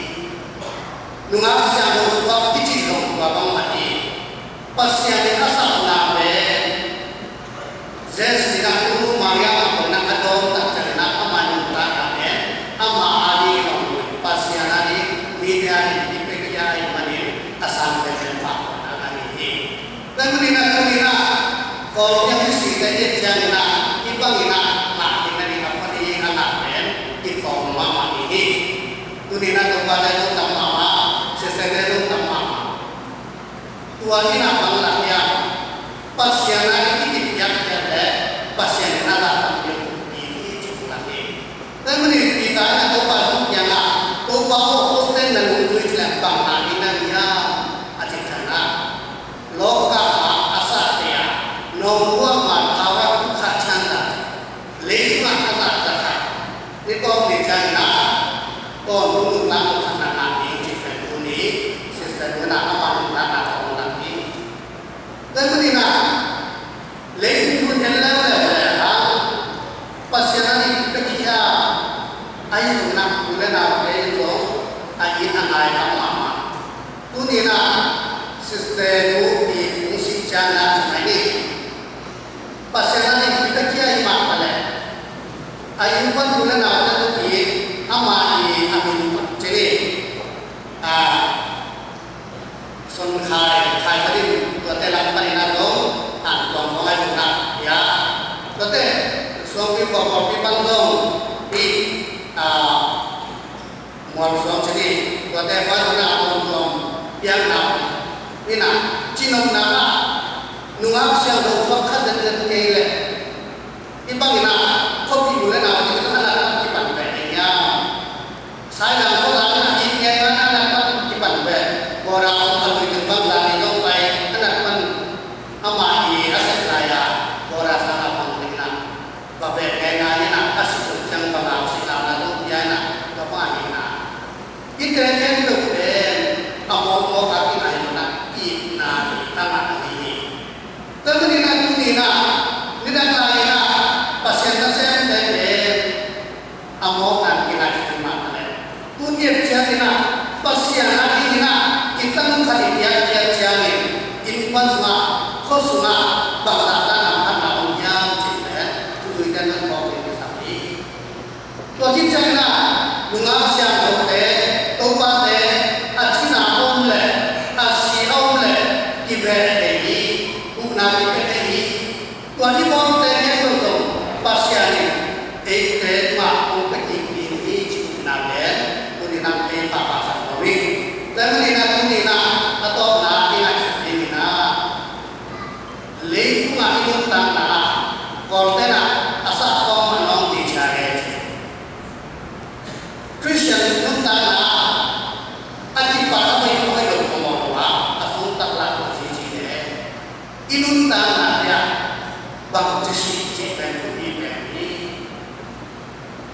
Nungak siangtho suak i cih zong tua bangmah hi. Pasian in a sakna pen Jesse in a tunu Maria mah panin a dawn tak ciangin a, ama nuntakna pen ama a ding zong, Pasian a ding, mite a ding i piakhia ahih manin a sang penpen mah tawhna a ngah hi. Tua ahih manin a tuni in a Kawlpi a kisite i et ciangin a, hih bangin a ngah ding a ding a pha ding a ngah pen kitawng mahmah ding hi. Tuni in a Topate zong tam mahmah, Sesete zong tam mahmah. Tua in a bang lah hiam, Pasian a i kipia khiat leh Pasian in a zahtak ding thupi hi ci uh lah hi. Tua ahih manin Peter in a Topa zong kiangah, Topa aw, kote na nungzui cih leh bang ngah ding na hiam, a cih ciangin a, Lawka a sate a, nawngkua ma thau a thu kha ciang ta, leitung a a zahtak a, ni tawm ni ciangin a, tawntung nuntakna tawh sakna ngah ding cih pen tuni, Sister Luna ama nuntakna tawh hong lam hi. Tua ahih manin a, leitung thu en leuleu leh hang, Pasian a ding piakhia, ahi zongin a, u le naute in zong a it a ngai mahmah. Tuni in a, Sister Nu Pi hong sih ciangin a, ci mai ni. Pasian a ding piakhia i mah ta leh, a innkuan u le naute zong it, ama i a min ci ni. A, Son Khai, Khai Sa Din, tuate lam panin a zong, a, tuang kong ai zong na, ya. Tuate, suangpi kua kawlpi pan zong, i, a, mual suang ci ni, tuate pa zong na, a, tuang tuang, piang na, ni na, cinopna na, nungak siangtho suak kha zenzen kei leh. Hih bangin a, khuapi u le nau ding a nat pan kipan pen ei hiam? Saidang khuazang in a it ngeingai a nat pan kipan pen, Bora hong a lui ding bang zan i zong pai a nat pan, amah i a sep lai a, Bora sang a pang ding in a, va vek ngeingai in a, a si tung ciang bang a si lau na zong pia in a, tua bang a hi in a. Hihte khempeuh pen a mawkmawk a kingaihna, itna hi, a ngah ahi hi. Tua ahih manin a tuni in a, nidang lai in a, Pasian nasemte pen a mawkna kingaihsun mah ta leh, tuni et ciangin a, Pasian a dingin a, i tanu khat i piak ciat ciangin, innkuan sungah, khua sungah, bangzah dan a phatna om hiam cih pen, thuzuite in a mawk ding kisam hi. Tua khit ciangin a, nungak siangthote, Topate, a cina om leh, a si a om leh, kiveh thei hi, huhna kipia thei hi. Tua hi bawlte khempeuh zong Pasian in eite tungah hong pia kik ding hi cih na pen, tuni in a kei pahpah sak lo hi. Tua ahih manin a tuni in a, a tawpna i ngaihsut ding in a, leitungah i nuntakna ah, Kawlte'n ah a sahkhawng a nawngte cia e ci. Khristian nuntakna ah a kipat a hoih a hoih lo phamawh lo ah a sungtak lak lo ci ci le. I nuntakna te ah bangci sih cih pen thupi pen hi.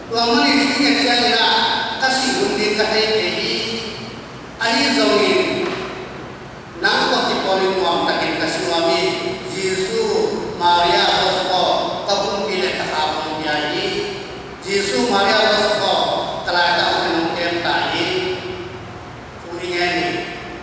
Tua manin i ngen ciangin ah ka sih hun ding ka thei kei hi. Ahi zongin nang tawh kipawlin nuam takin ka si nuam hi. Jesu, Maria, Joseph aw, ka pumpi le ka kha hong pia hi. Jesu, Maria, Joseph aw, ka laitak hong en hong kem ta hi. Thu i ngen hi.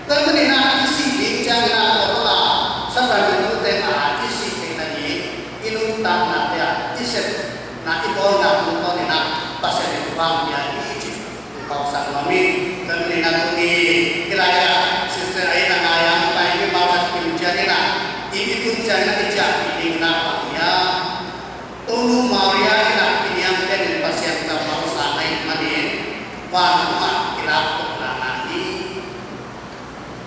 Tua ahih manin ah i sih ding ciangin ah tua bang a Sacrament-te ah i sih theihna ding i nuntaknate ah i sepna i bawlna tungtawnin ah Pasian in thupha pia hi cih hong phawksak nuam hi. Tua ahih manin ah tuni hih lai-ah Sister Aina ngai-ah hong pai mimal khat kim ciangin ah i, i tun ciangin ah i ciahpih ding in ah bang hiam? Tonu Maria in ah kiniamkhiatin Pasian kammal sang ahih manin vantung ah kilak tawh na hi.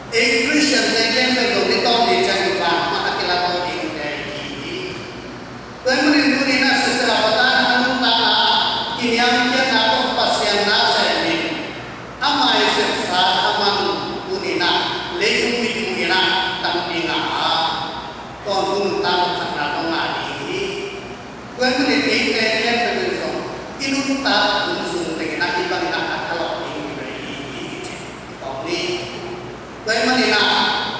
Ei Khristiante khempeuh zong ni tawm ni ciangin vantung ah a kilak tawh dingte i hi hi. Tua ahih manin tuni in ah Sister Aina a nuntakna ah kiniamkhiatna tawh Pasian na sem in, ama i sepsa a man tuni in ah leitung mitmuh in ah tampi ngah a, tawntung nuntak nopsakna zong ngah ding hi. Tua ahih manin eite khempeuh in zong i nuntak hun sung tengin ah hih bangin ah a thalawh ding hi ve hi, hi, hi ci hi tawm ni. Tua ahih manin ah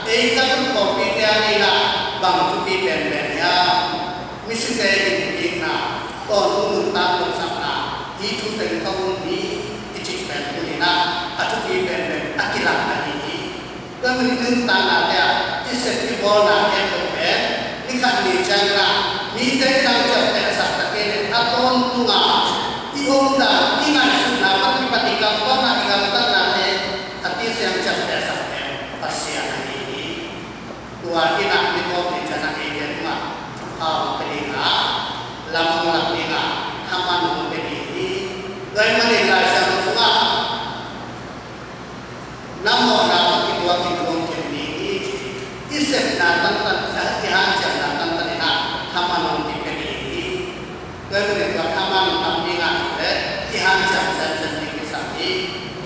ei Catholic pawlpite adingin ah bang thupi penpen hiam? Misite in pikna, tawntung nuntak nopsakna, hih thu teng tawh um hi Nuntaknate ah i sep i bawlna khempeuh pen ni khat ni ciangin ah mite i dang ciaptehsak tak in a tawntung a i om dan i ngaihsutna pan kipat i gamtatna, i gamtatnate a tisiang ciaptehsak pen Pasian ahi hi. Tua in ah ni tawp ni ciang ah eite tungah thupha hong pia ding a, lam hong lak ding a, thaman hong pia ding hi. Tua ahih manin Lai Siangtho sungah na mawhna tawh kituak kituak khin ding hi, ci. I sepna tantan, i hanciamna tantan in ah thaman hong kipia ding hi. Tua hi manin tua thaman tam ding ah le i hanciam zenzen ding kisam hi.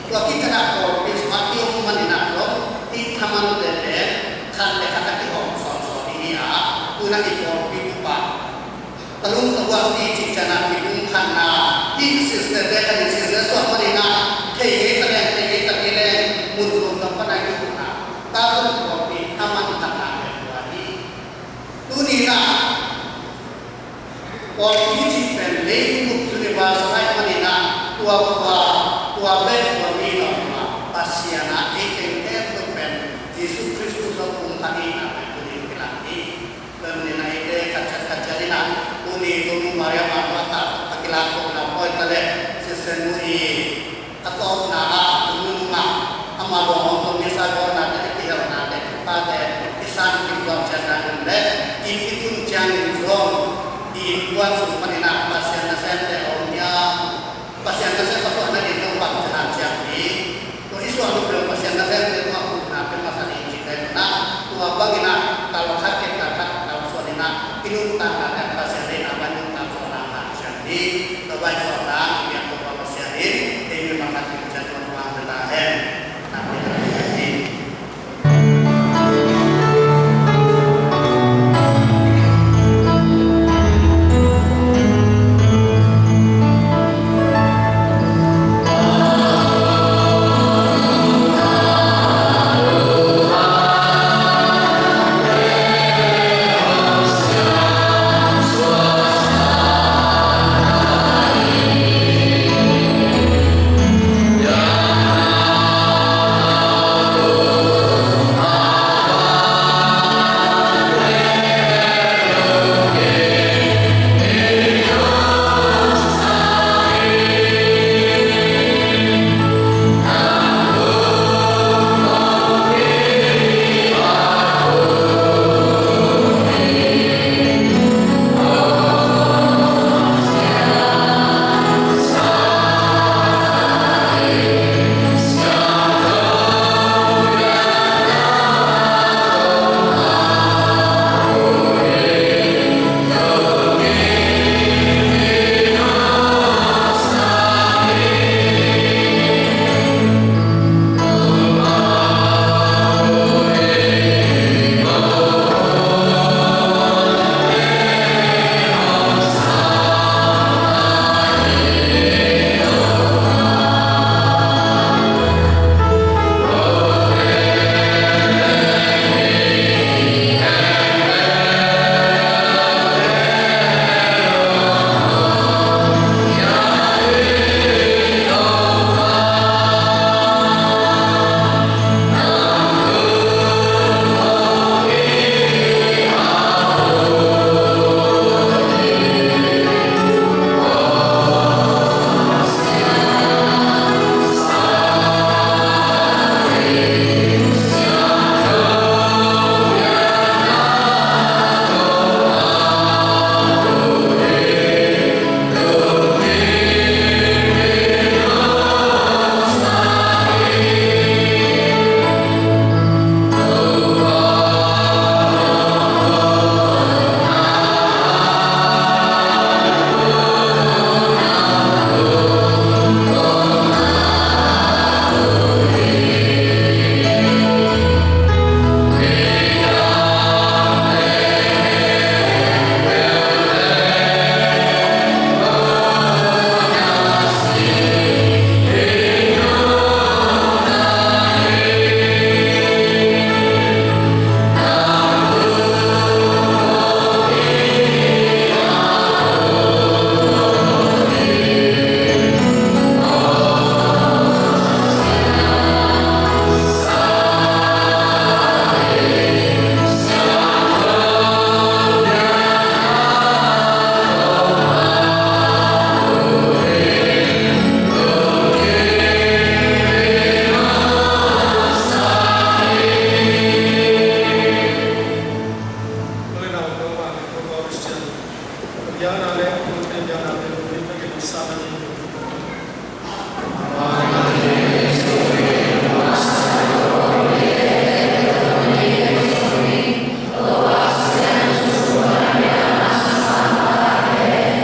Tua khit ciang ah pawlpi sungah i om manin ah zong i thaman tete khat le khat a kihawm sawnsawn ding hi a, tu in ah i pawlpi upa Talung tavuak ni cih ciang ah mipum khatna, hih sister te khat in sister suak manin ah thei ngei ta leng, thei ngei ta kei leng, mun tuam tuam pan a i kihutna, ka tawh pawlpi a man khatna pen tua hi. Tuni in ah pawlpi cih pen leitung bup universal ahih manin ah tua, tua, tua bek tua mi lo mah Pasian a ei teng khempeuh pen Jesu Khrist zong pum khat hi na pen tuni in kilang hi. Tua hi manin ah eite khat ciat khat ciat in ah tuni Tonung Maria Mangkua tawh a kilakkhopna pawi ta leh Sister Nu i a tawpna ah tuni nung ah amah luang hong tawm misa bawlnate, a kihelnate, thupate i san kim tuam ciatna in leh i, i tun ciangin zong i innkuan sung panin ah Pasian nasemte a om hiam? Pasian nasem a suahna ding zong bang ci hiam cih leh, tua i suah loh pen Pasian nasemte tungah upna pia masa ding cih pen na, tua bangin ah kal khat khit kal khat kalsuan in ah i nuntakna pen Pasian deihna bang nuntak suahna hi cih leh, tua bang suahna i biak Topa Pasian in ei mi bang khat in ciat tuan tuan ta hen. Na pia ta hen.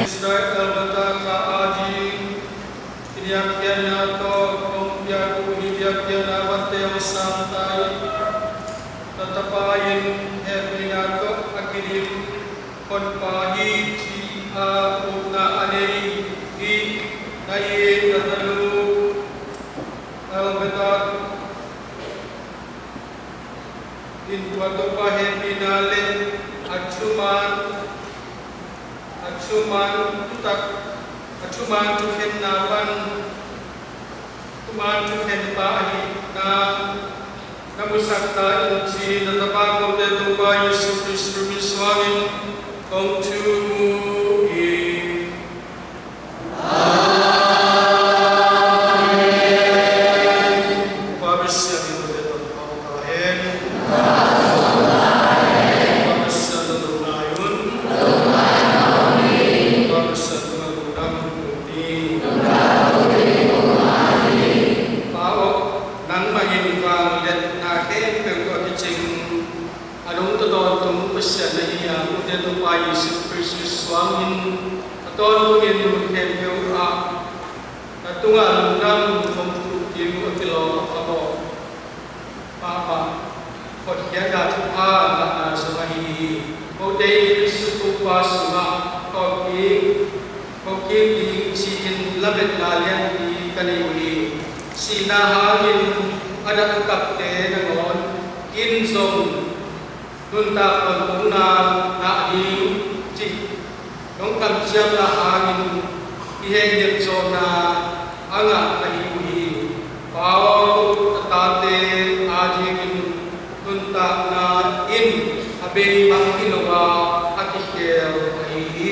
Israel Elberta ka ading i biakpiakna tawh kong piak uh hih biakpiakna vante hong sang ta hi. Na tapa in hehpihna tawh a kidim Honpa hi, ci-a upna a nei hi. Na it na tanu Elberta in tua Topa hehpihna le a thuman, a thuman thutak, a thuman thukhenna pan, thuman thukhen pa ahihna na musak ta in, ci-in na tapa kote Topa Jesu Khrist min suangin kong thum hi. Amen. Pa Pasian in ute tawh pau ta hen. Pa Pasian tawh ngai un. Pa Pasian tawh lungdam un. Pa aw, nangmah in vangliatna khempeuh tawh a kicing a nungta tawntung Pasian na hi a, ute Topa Jesu Khrist suangin a tawntungin mun khempeuh ah na tungah lungdam hong thum ding uh a kilawm a phamawh mahmah hotkhiatna thupha ngahna zong ahi hi. Kote in Khrist Topa sungah kawkkik, kawkkik ding ci-in lametna lianpi ka nei uh hi. Sihna hangin a dah a kapte nangawn in zong nuntak tawntungna ngah ding cih nong kamciamna hangin i hehnem zawhna a ngah ka hi uh hi. Pa aw, a tate adingin nuntakna in a bei bang hi lo a, a kikhel ahi hi.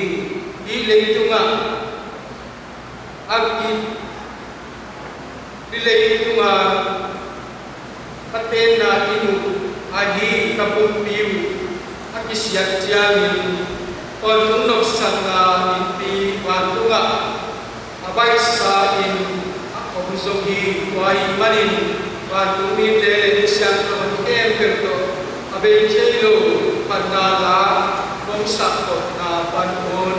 Hih leitungah a ki, hih leitungah ka tenna inn uh ahi ka pumpi uh a kisiat ciangin, tawntung nopsakna innpi vantungah a baihsa in a om zo hi. Tua ahih manin vantung mite le mi siangtho khempeuh tawh a bei thei lo phatna la hong sak tawh na pan un.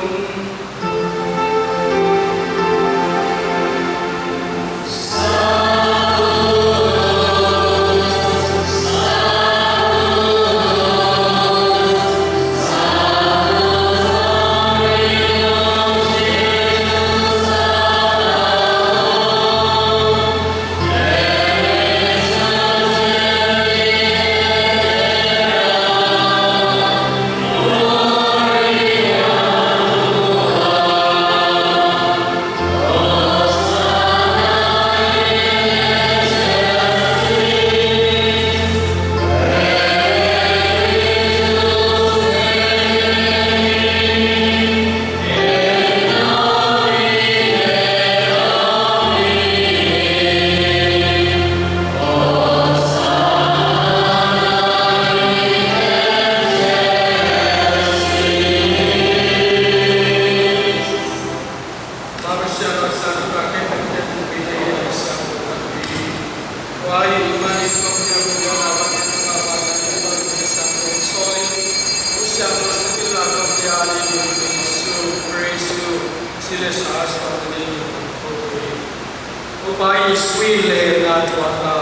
Topa Jesuh in lehna thuakna,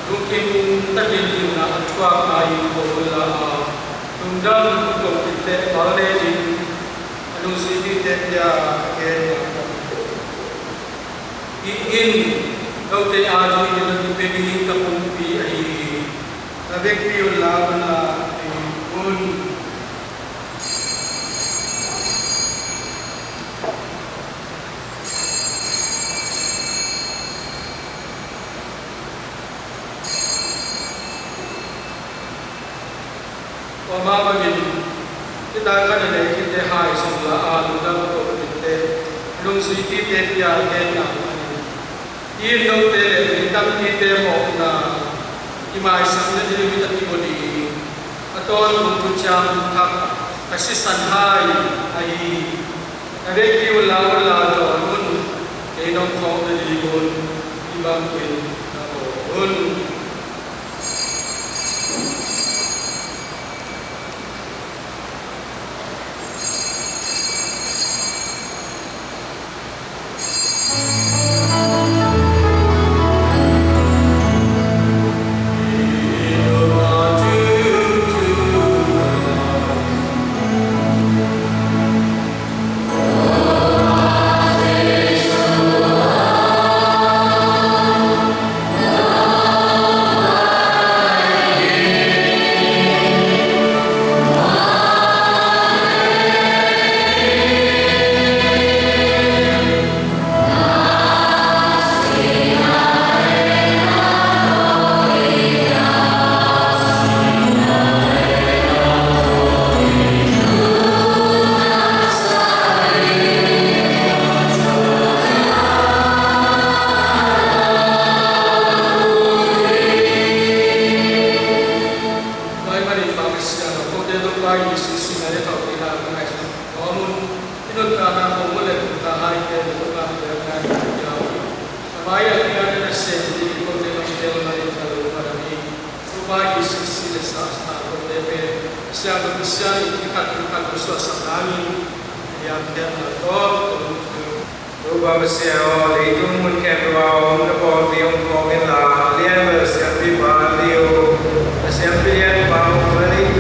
lungkim takin dinna a thuakna in ko unla a, lungdam ko kitte bal ne ding a lungsim mite pia a gen. Hih in note adingin a kipia ding ka pumpi ahi hi. Na vekpi unla na ei un. Tua mah bangin hih tak a na nei khitte hai sungla a lungdam ko khitte, lungsim mite pia a genna bangin, hih in note le mi tampite mawhna i maisakna ding a kibua ding a tawntung thuciam thak a sisan hai ahi hi. Ka vekpi un, la un, la dawn un, kei nong khawm nadingun hih bang in na bawl un. Pai manin Pa Pasian aw, kote Topa Jesu sihna le thawhkikna ka ngaihsun kawm un. I nuntakna khawng uh le nuntakna hai te na tungah piakna in piau in. Na mai ah piakna na sem dingin kote nong tel manin ka lungdam hi. Topa Jesu sih le sa, sa kote pen Pasian, Pasian in thikhat thikhat hong suahsak nangin, i liamkhiatna tawh kong Topa Pasian aw, leitung mun khempeuh ah a om na pawlpi hong phawk inla, a lian bel siampipa Leo, a siampi lianpa Felix,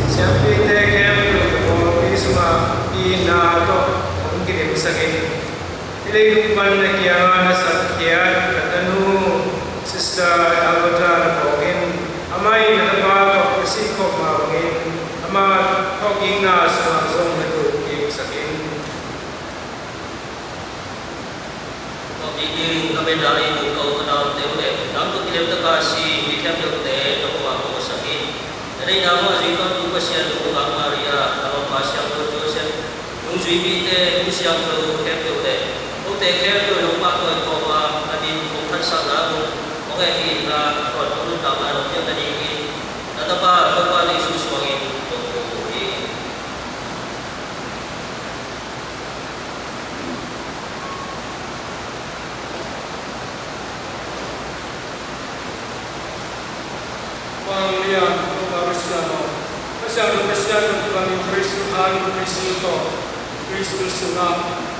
siampite khempeuh na pawlpi sungah itna tawh hong kidimsak in. Hih leitung pan na kiangah na sapkhiat ka tanu Sister Alberta na phawk in. Amah in na tapa tawh a sih khop mah bangin amah thawhkikna sungah zong na tukkiksak in. Tua bangin ka mel a ei buk a um a naute uh le, nang tawh kilemtak a si mi khempeuhte na pawlpi ah hong paisak in. Na deihna mah zui Tawntung Pasian, Nungak Maria, a lawmpa Siangtho Joseph, nungzui mite, nu siangtho khempeuh le, kote khempeuh in hong pahtawi khawm a, na min hong khansak nading, hong hehpihna, a tawntungna nuntakna in hong piak nadingin, na tapa Topa Jesu suangin kong ko hi. Vanglian Topa Pasian aw, Pasian aw, Pasian aw, Pasian aw, Khrist tawh, Khrist tawh, Khrist sungah,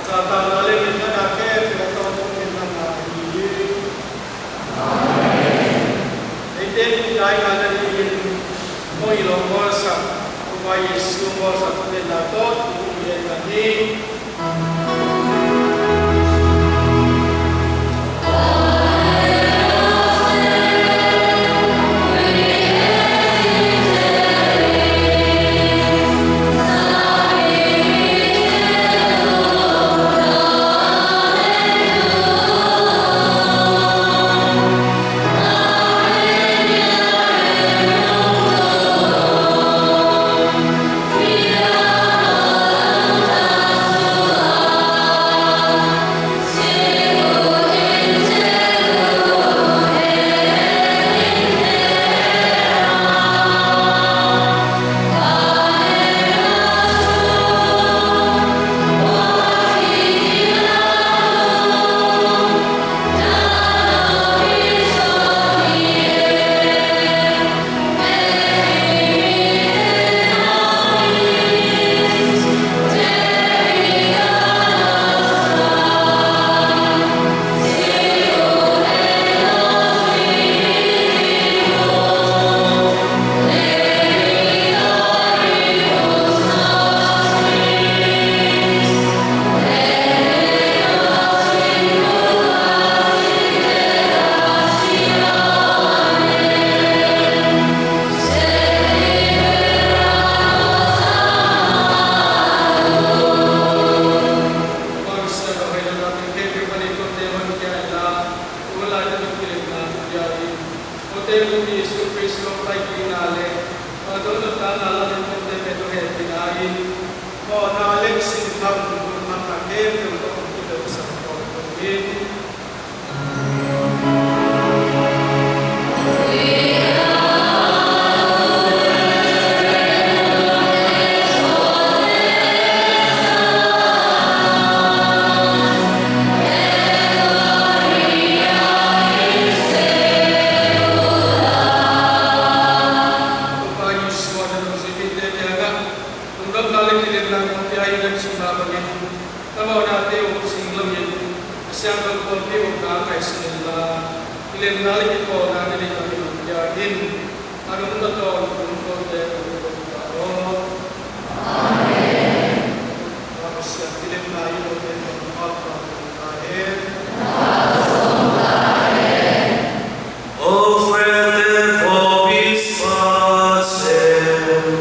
Satan a le minthanna khempeuh a tawntungin na ngai hi. Eite in nai ngah nadingin hong it, hong bawlsak Topa Jesu bawlsak tawh denna tawh thu hong ngen hi. Kote Jesu Khrist hong paikikna le a tawh nuntakna lametna tawh hehpihna in mawhna le sintham, lungkhamna khempeuh tawh hong kidosak khawm in. Siangtho Paul pi ukna ngaihsun inla, kilemna le kipawlna na neih dingin hong pia in. A nungta tawntung kote hong ko ta aw. Amen. Pasian kilemna i lote hong pia ta hen. O frate, vobis pacem.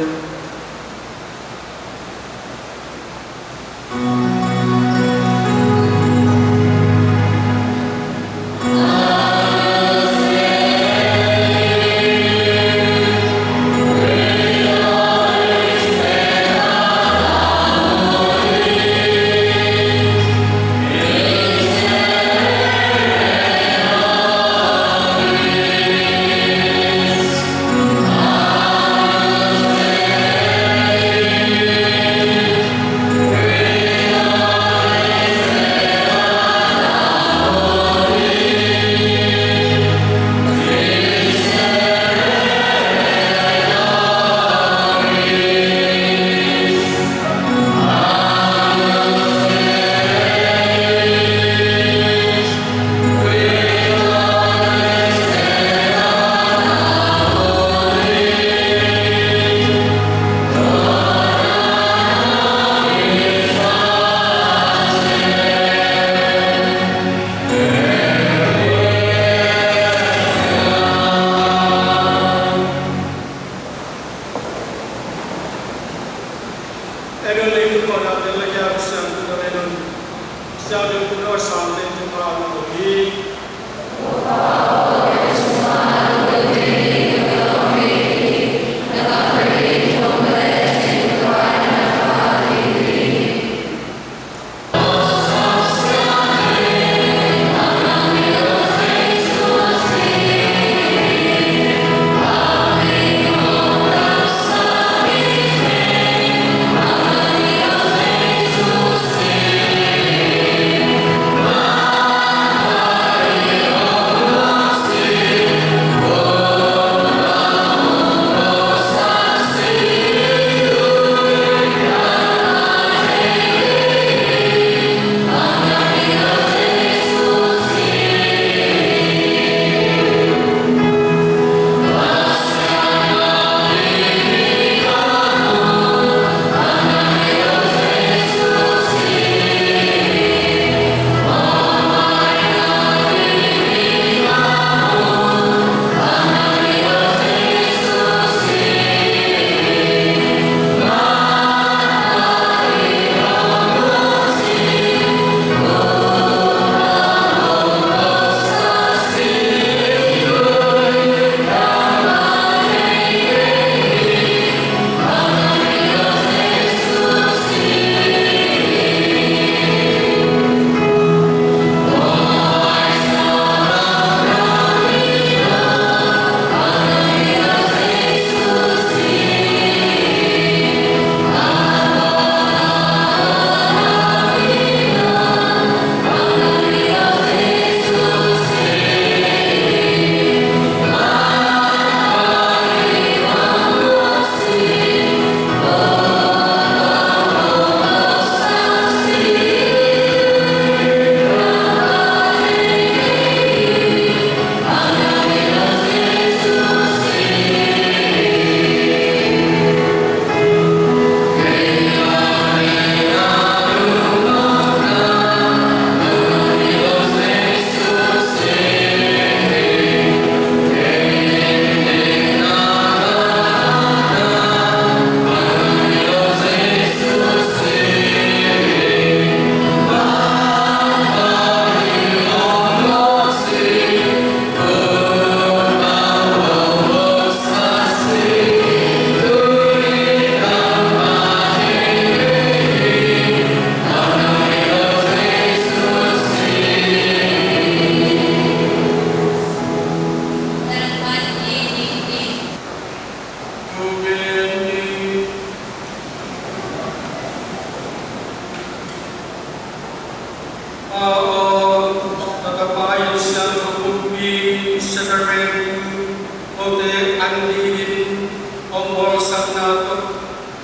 Aw, takapa in siangtho pumpi, sakramentu, kote an dingin hong bawlsakna tawh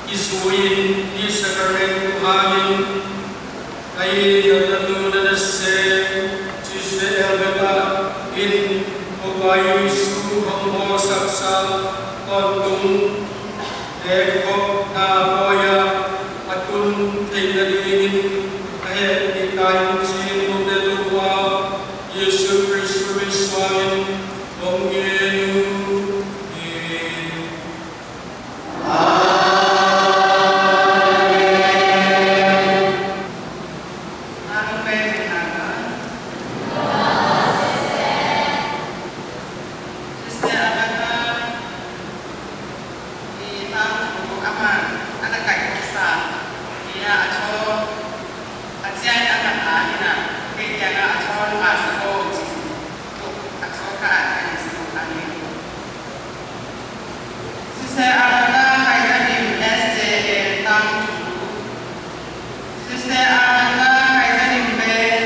kizui-in, hih sakramentu hangin ka it na tanu na nasem Jesu hong bawlsaksa tawntung teek khopna hawi-ah a tun theih nadingin a hehpihna in ci-in note tungah Jesu Khrist min suangin hong ngen uh hi. Sister Agatha Kaizadim, S J A, Tangtu. Sister Agatha Kaizadim pen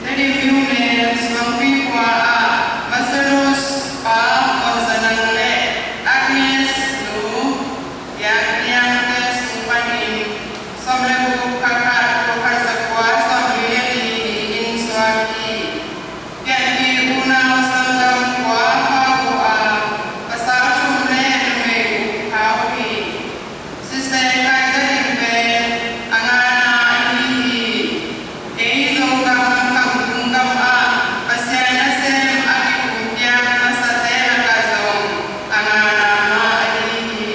Tedim Union Suangpi khua ah Master's pa Monsanang le Agnes nu Liang Liangte sung panin sawm le guk, kha khat, tul khat za kua sawmli le li ni-in suak hi. Pianpih unau sanggam kua pha uh a, pasal thum le numei guk pha uh hi. Sister Kaizadim pen a ngana ahi hi. Ei Zogam Khamtung gam ah Pasian nasem a kikumpiak nasate lakah zong a ngana mah ahi hi.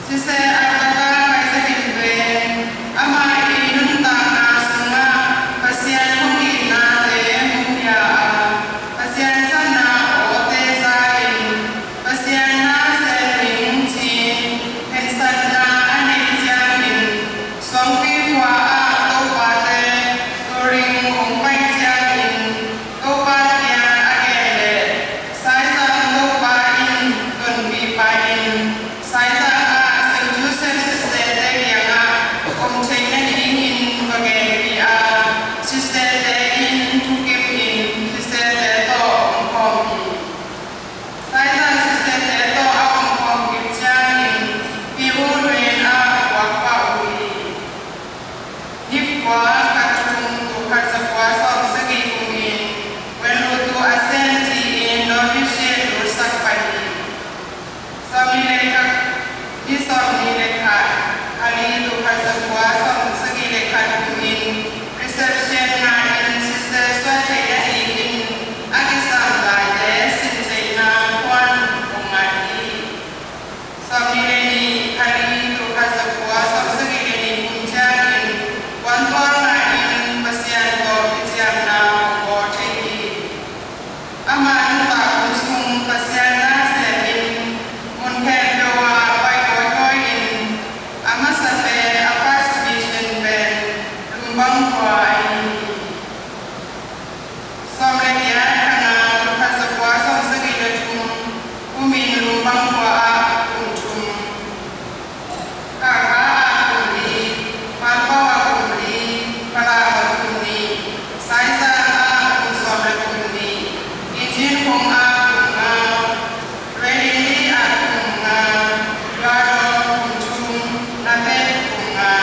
Sister Agatha Kaizadim pen amah i nuntakna sungah Pasian hong itnate mukhia a, Pasian sanna awte za-in, Pasian na sem ning ci-in khensatna a neih ciangin, Suangpi khua ah Topate touring hong pai ciangin, Topa kiang a gen leh, Saizang Topa in tonpih pah in, Saizang ah Saint Joseph Sister-te kiangah om theih nadingin va genpih a, Sister-te in thukim in Sister-te tawh om khawm hi. Saizang Sister-te tawh a om khawm khit ciangin, Pi U Luen ah puak pah uh hi. Ni kua, kha thum, tul khat za kua sawm sagih kumin Venluttu Ascent ci-in novitiate lutsak pah hi. Sawmnih le khat, ni sawmnih le khat, kha li, tul khat za kua sawm sagih le khat kumin reception ngah in Sister suah theih nadingin a kisam laite sin theihna kuan hong ngah hi. Sawmnih le nih, kha li, tul khat za kua sawm sagih le nih kum ciangin puantual ngah in Pasian tawh kiciamna hong bawl thei hi. Amah nuntak kum sung Pasian na sem in mun khempeuh ah pai kawikawi in, a masa pen, a first mission pen Lumbang khua ahi hi. Sawm le giat, kha nga, tul khat za kua sawm sagih le thum kumin Lumbang khua ah kum thum, Hakha ah kum li, Mangkok ah kum li, Falam ah kum nih, Saizang ah kum sawm le kum nih, Injinkhong ah kum nga, Reilly ah kum nga, Lualong kum thum, Napet kum nga.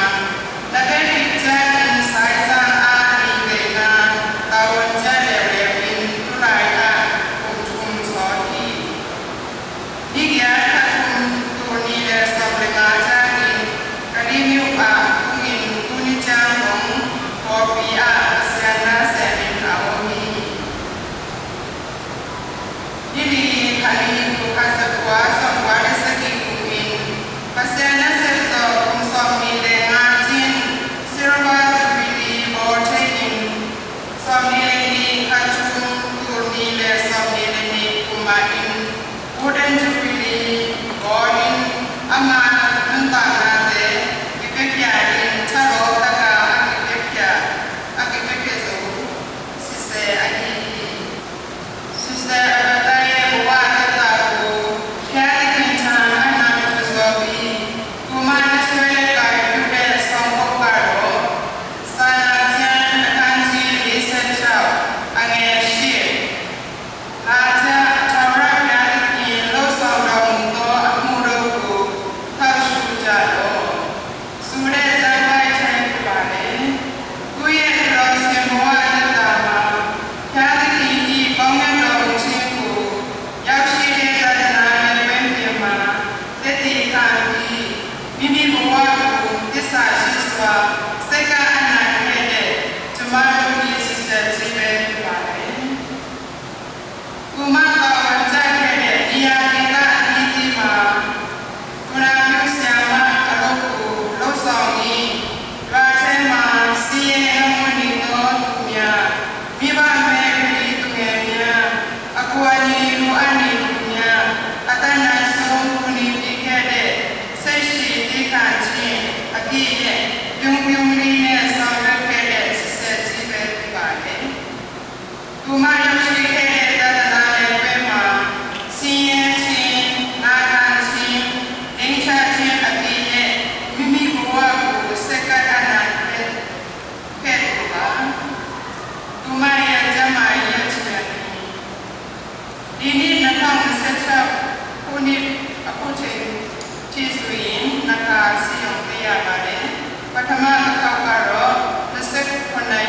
Napet khit ciangin Saizang ah nih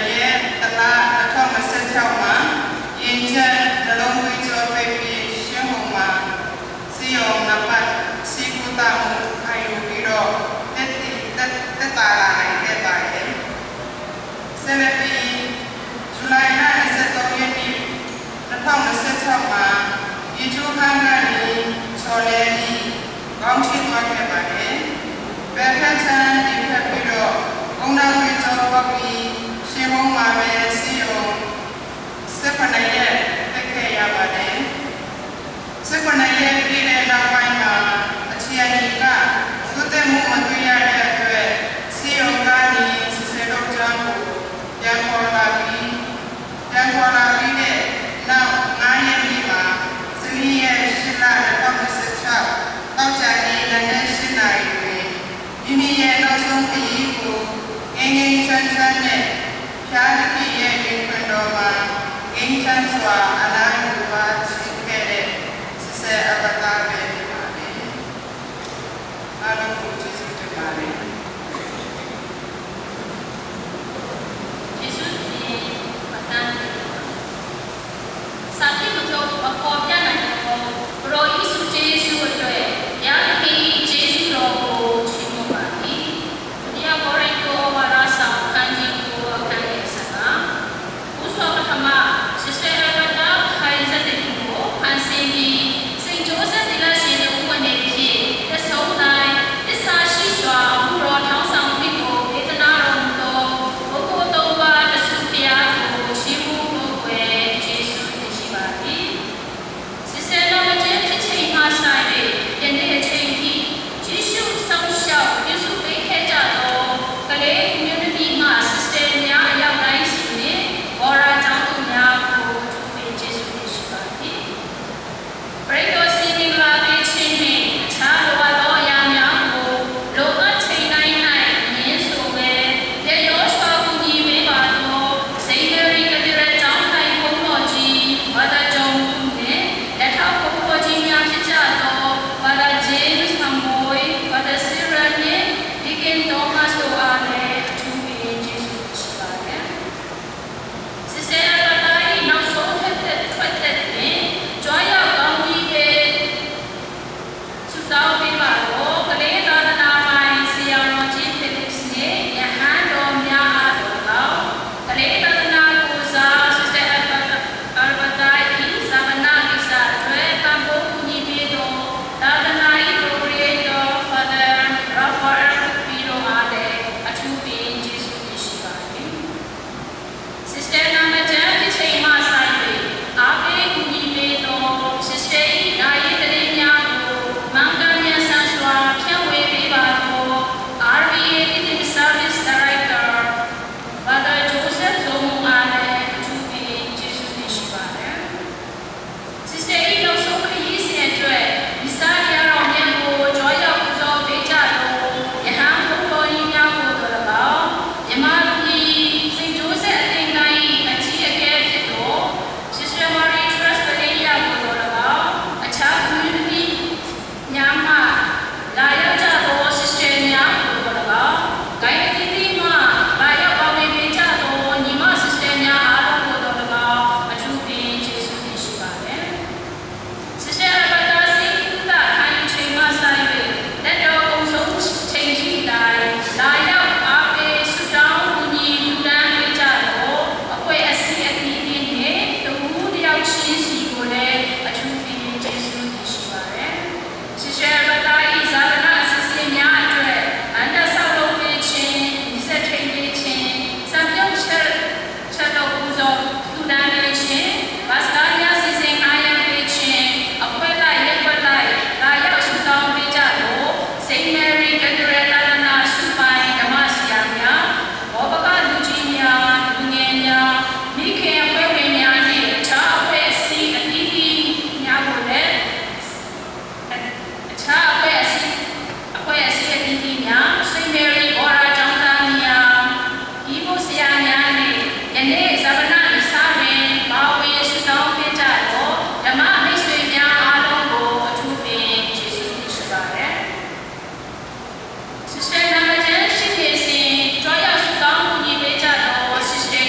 ရက်၊ တစ်လ၊ နှစ်ထောင်နှစ်ဆယ့်ခြောက်မှာ ရင်ချက်၊ နှလုံးသွေးကြောပိတ်ပြီး ရှင်းဟိုမှာ ဆေးရုံနံပါတ် ဆယ့်ကိုး တောင်ခံယူပြီးတော့ သက်သေ၊ သက်၊ သက်သာလာနိုင်ခဲ့ပါတယ်။ ဆက်လက်ပြီး ဇူလိုင်လ နှစ်ဆယ့်သုံးရက်နေ့ နှစ်ထောင်နှစ်ဆယ့်ခြောက်မှာ ရေချိုးခန်းကနေ ချော်လဲပြီး ခေါင်းထိသွားခဲ့ပါတယ်။ ဘယ်ဖက်ခြမ်း တင်ဖြတ်ပြီးတော့ ဦးနှောက်သွေးကြောပေါက်ပြီး ရှေ့မုံမှာပဲ ဆေးရုံ ဆယ့်ခုနစ်ရက် တက်ခဲ့ရပါတယ်။ ဆယ့်ခုနစ်ရက် ပြီးတဲ့နောက်ပိုင်းမှာ အထီအနီက တိုးတက်မှု မတွေ့ရတဲ့အတွက် ဆေးရုံကနေ ဆစ်စတာ် ဒေါက်တာကို ပြန်ခေါ်လာပြီး ပြန်ခေါ်လာပြီးတဲ့နောက် ငါးရက်နေ့မှာ ဆယ့်လေးရက်၊ ရှစ်လ၊ နှစ်ထောင်နှစ်ဆယ့်ခြောက် သောကြာနေ့ နံနက်ရှစ်နာရီတွင် မိမိရဲ့နောက်ဆုံးခရီးကို ငြိမ်းငြိမ်းချမ်းချမ်းနဲ့ ဘုရားသခင်ရဲ့ ရင်ခွင်တော်မှာ ငြိမ်းချမ်းစွာ အနားယူသွားခြင်းခဲ့တဲ့ ဆစ်စတာ် အဘတာပဲ ဖြစ်ပါတယ်။ အားလုံးကို ကျေးဇူးတင်ပါတယ်။ ယေရှုရှင် အတန်းတင်ပါ။ စာဖြစ်မကျိုး မဖော်ပြနိုင်သော ကိုယ်တော်ယေရှုကျေးဇူးအတွက် ဘုရားသခင်၏ ကျေးဇူးတော်ကို ချီးမွမ်းပါသည်။ ဒုတိယကောရိန္သု ဩဝါဒစာ အခန်းကြီးကိုး အခန်းငယ်ဆယ့်ငါး။ ဦးစွာပထမ ဆစ်စတာ် အယ်ဘတာ ဖျိုက်ဇာတ်သီတင်းကို ဖန်ဆင်းပြီး စိန့်ဂျိုးစက် သီလရှင်တစ်ဦးအနေဖြင့် အသက်ဆုံးတိုင် သစ္စာရှိစွာ အမှုတော်ထမ်းဆောင်ခွင့်ကို ပေးသနားတော်မူသော ပုဂ္ဂိုလ်သုံးပါး တဆူဘုရားကို ချီးမွမ်းကိုးကွယ် ကျေးဇူးတင်ရှိပါသည်။ ဆစ်စတာ် နာမကျန်းဖြစ်ချိန်မှစ၍ ယနေ့အချိန်ထိ ကြည့်ရှုစောင့်ရှောက် ပြုစုပေးခဲ့ကြသော ကလေး community မှ ဆစ်စတာ်များ အရောက်တိုင်းဆီနှင့် ဝေါ်ရာကျောင်းသူများကို အထူးပင်ကျေးဇူးတင်ရှိပါသည်။ ပရိတ်တော်ဆီ မင်္ဂလာပေးခြင်းနှင့် အခြားလိုအပ်သောအရာများကို လိုအပ်ချိန်တိုင်း၌ အမြဲဆိုဝဲ ရက်ရောစွာ ကူညီပေးပါသော Saint Mary Cathedral ကျောင်းထိုင်ဘုန်းတော်ကြီး Father John Pu နှင့် လက်ထောက်ဘုန်းတော်ကြီးများဖြစ်ကြသော Father James Amoy, Father Cyril နှင့် Deacon Thomas တို့အားလည်း အထူးပင်ကျေးဇူးတင်ရှိပါတယ်။ ဆစ်စတာ် အယ်ဘတာ ၏ နောက်ဆုံးထွက်သက်၊ ထွက်သက်တွင် ကြွရောက်ကောင်းကြီးပေး ဆုတောင်းပေးပါတော့ ကလေးသာသနာပိုင် ဆရာတော်ကြီး Felix နှင့် ရဟန်းတော်များအားသော်လည်းကောင်း၊ ကလေးသာသနာကိုယ်စား ဆစ်စတာ် အယ်ဘတာ အယ်ဘတာ ၏ ဈာပနကိစ္စအတွက် ပံ့ပိုးကူညီပေးသော သာသနာ၏ ပူဇော်တော် Father Raphael Kupi တို့အားလည်း အထူးပင်ကျေးဇူးတင်ရှိပါတယ်။ ဆစ်စတာ် နာမကျန်းဖြစ်ချိန်မှစ၍ အားပေးကူညီပေးသော ဆစ်စတာ် ၏ နာရေးသတင်းများကို မှန်ကန်မြန်ဆန်စွာ ဖြန့်ဝေပေးပါသော RVA Teaching Service Director Father Joseph Zomo အားလည်း အထူးပင်ကျေးဇူးတင်ရှိပါတယ်။ ဆစ်စတာ် ၏ နောက်ဆုံးခရီးစဉ်အတွက် မစ္ဆာတရားတော်များကို ကြွရောက်ပူဇော်ပေးကြသော ရဟန်းဘုန်းတော်ကြီးများကိုသော်လည်းကောင်း၊ မြန်မာပြည် စိန့်ဂျိုးစက် အသင်းတိုင်း၏ အကြီးအကဲဖြစ်သော ဆစ်စတာ် Marie Therese Pereira ကိုသော်လည်းကောင်း၊ အခြား community များမှ လာရောက်ကြသော ဆစ်စတာ်များကိုသော်လည်းကောင်း၊ ဂိုဏ်းအသီးသီးမှ လာရောက်ပါဝင်ပေးကြသော ညီမဆစ်စတာ်များအားလုံးကိုသော်လည်းကောင်း အထူးပင်ကျေးဇူးတင်ရှိပါတယ်။ ဆစ်စတာ် အယ်ဘတာ ဆေးကုသခံယူချိန်မှစ၍ သက်တော်ကုန်ဆုံးချိန်ထိတိုင် လာရောက်အားပေး ဆုတောင်းကူညီလှူဒါန်းပေးကြသော အဖွဲ့အစည်းအသီးသီးနှင့် တဦးတစ်ယောက်ချင်းစီကိုလည်း အထူးပင်ကျေးဇူးတင်ရှိပါတယ်။ ဆစ်စတာ် အယ်ဘတာ ၏ ဈာပနအစီအစဉ်များအတွက် မဏ္ဍပ်ဆောက်လုပ်ပေးခြင်း၊ မီးစက်ထိန်းပေးခြင်း၊ စာဖြုတ်ချက် ချက်လုပ်ပူဇော်လှူဒါန်းပေးခြင်း၊ ဘတ်စ်ကားများ စီစဉ်ငှားရမ်းပေးခြင်း၊ အဖွဲ့လိုက်ရပ်ကွက်လိုက် လာရောက်ဆုတောင်းပေးကြသော Saint Mary Cathedral သာသနာအစုပိုင်း ဓမ္မဆရာများ၊ ဘောပကလူကြီးများ၊ လူငယ်များ၊ မိခင်အဖွဲ့ဝင်များနှင့် အခြားအဖွဲ့အစည်းအသီးသီးများကိုလည်း အခြားအဖွဲ့အစည်း၊ အဖွဲ့အစည်းအသီးသီးများ၊ Saint Mary ဝေါ်ရာကျောင်းသားများ၊ ဒီမိုဆရာများနှင့် ယနေ့ဈာပနမစ္ဆာတွင် ပါဝင်ဆုတောင်းပေးကြသော ဓမ္မမိတ်ဆွေများအားလုံးကို အထူးပင်ကျေးဇူးတင်ရှိပါတယ်။ ဆစ်စတာ် နာမကျန်းရှိနေစဉ် ကြွရောက်ဆုတောင်းကူညီပေးကြသော ဆစ်စတာ်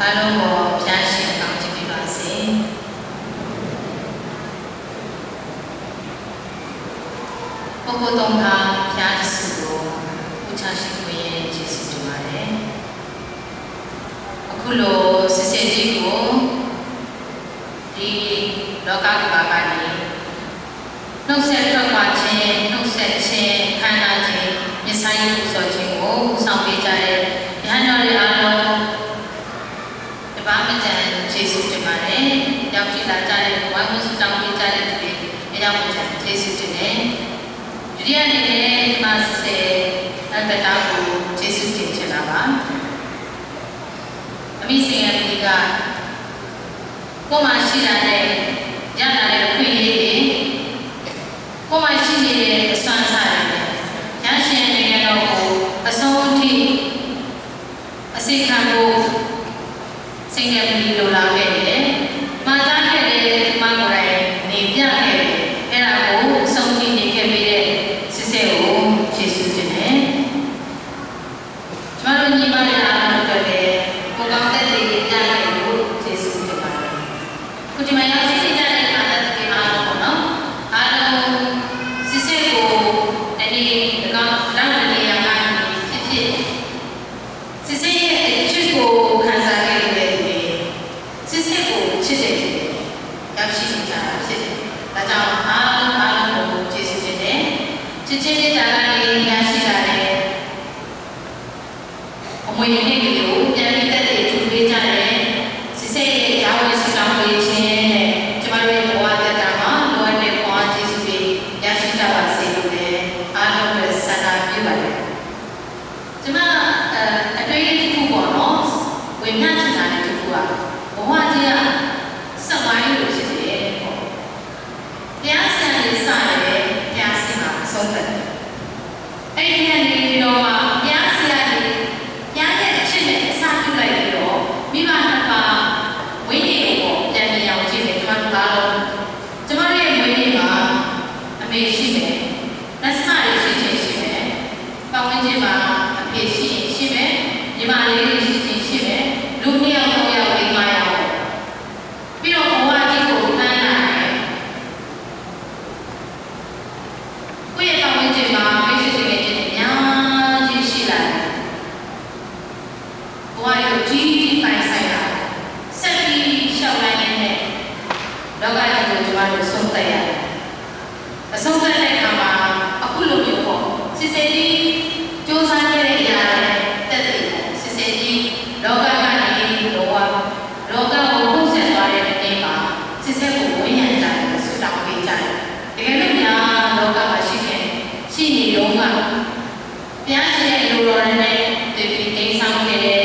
အားလုံးကို ဘုရားရှင် ကောင်းချီးပေးပါစေ။ ပုဂ္ဂိုလ်သုံးပါး ဘုရားတစ်စုကို ဦးချရှိခွင့် ကျေးဇူးတင်ပါတယ်။ အခုလို စစ်စစ်ကြီးကို ဒီလောကကမ္ဘာကနေ နှုတ်ဆက်ထွက်ခွာခြင်း၊ နှုတ်ဆက်ခြင်း၊ ခန္ဓာခြင်း၊ မျက်စိပူဇော်ခြင်းကို ဦးဆောင်ပေးကြတဲ့ ရဟန်းတော်တွေအားလုံး တပါးမကျန် ကျေးဇူးတင်ပါတယ်။ ရောက်ရှိလာကြတဲ့ ဝိုင်းဝန်းဆုတောင်းပေးကြတဲ့သူတွေ အရောက်မကျန် ကျေးဇူးတင်တယ်။ ဒုတိယအနေနဲ့ ကျမ စစ်စစ်အသက်တာကို ကျေးဇူးတင်ချင်တာပါ။ အမိန့်ဆိုင်ရာကလေးက ကိုယ်မှာရှိလာတဲ့ ရလာတဲ့အခွင့်အရေးတွေ၊ ကိုယ်မှာရှိနေတဲ့ အစွမ်းအစတွေနဲ့ ရရှိတဲ့နိုင်ငံတော်ကို အဆုံးအထိ အစေခံဖို့ စိတ်နဲ့ မီးလိုလားခဲ့တယ်။ မှာကြားခဲ့တဲ့ သူမကိုယ်တိုင် နေပြခဲ့တယ်။ အဲ့ဒါကို အဆုံးထိ နေခဲ့ပေးတဲ့ စစ်စစ်ကို ကျေးဇူးတင်တယ်။ ကျမတို့ညီမတွေအားလုံးအတွက်လည်း ကိုယ်ကောင်းသက်သေပြနိုင်ဖို့ ကျေးဇူးတင်ပါတယ်။ ခုဒီမှာရောက်ရှိနေကြတဲ့ မဟာသခင်အားလုံးပေါ့နော်။ အားလုံး စစ်စစ်ကို တနေ့တကောင်း နောက်တနေရာကနေဖြစ်ဖြစ် စစ်စစ်ရဲ့အချစ်ကို ခံစားခဲ့တဲ့သူတွေ စစ်စစ်ကိုချစ်တဲ့သူတွေ ရောက်ရှိနေကြတာဖြစ်တယ်။ ဒါကြောင့် အားလုံးအားလုံးကို ကျေးဇူးတင်တယ်။ ချစ်ခြင်းမေတ္တာကနေ ရရှိလာတဲ့ အမွေအနှစ်တွေကို ပြန်ပြီးသက်သေထူပေးကြတယ်။ စစ်စစ်ရဲ့ ကြားဝင်ဆုတောင်းပေးခြင်းနဲ့ ကျမတို့ရဲ့ဘဝသက်တာမှာ လိုအပ်တဲ့ခွန်အားကျေးဇူးတွေ ရရှိကြပါစေလို့လည်း အားလုံးအတွက် ဆန္ဒပြုပါတယ်။ ကျမ အဲ အတွေးတစ်ခုပေါ့နော်။ ဝေမျှချင်တာတဲ့တစ်ခုက ဘဝကြီးက စက်ဝိုင်းလိုဖြစ်တယ်ပေါ့။ ဘုရားဆရာနေစတယ်။ ဘုရားဆရာမှာ အဆုံးသတ်တယ်။ အဲ့ဒီကနေပြီးတော့မှ ဘုရားဆရာနေ ဘုရားရဲ့အချစ်နဲ့ အစပြုလိုက်ပြီးတော့ မိဘနှစ်ပါး ဝိညာဉ်ကို ပြန်မြင်အောင်ကြည့်မယ်။ ကျမတို့အားလုံး ကျမတို့ရဲ့ဝိညာဉ်မှာ အမေရှိမယ်။ လက်စတွေရှိချင်ရှိမယ်။ ပတ်ဝန်းကျင်မှာ အဖေရှိရင်ရှိမယ်။ ညီမလေးတွေရှိချင်ရှိမယ်။ လူနှစ်ယောက် သုံးယောက် လေးငါးယောက်ပေါ့။ ပြီးတော့ ဘဝကြီးကို မှန်းလာတယ်။ ကိုယ့်ရဲ့ပတ်ဝန်းကျင်မှာ မိတ်ဆွေသူငယ်ချင်းတွေ အများကြီးရှိလာတယ်။ ဘဝရဲ့အကြီးကြီးပိုင်းဆိုင်ရာ ဆက်ပြီးလျှောက်လှမ်းရင်းနဲ့ လောကကြီးကို ကျမတို့ ဆုံးသတ်ရတယ်။ အဆုံးသတ်တဲ့အခါမှာ အခုလိုမျိုးပေါ့၊ စစ်စစ်ကြီး စူးစမ်းခဲ့တဲ့အရာလည်း သက်သေပေါ့။ စစ်စစ်ကြီး လောကကနေ လောက၊ လောကကို နှုတ်ဆက်သွားတဲ့နေ့မှာ စစ်စစ်ကို ဝန်းရံကြတယ်၊ ဆုတောင်းပေးကြတယ်။ တကယ်လို့များ လောကမှာရှိခဲ့၊ ရှိနေတုန်းက ဘုရားရှင်ရဲ့အလိုတော်နဲ့ သူပြီးတိမ်းဆောင်ခဲ့တဲ့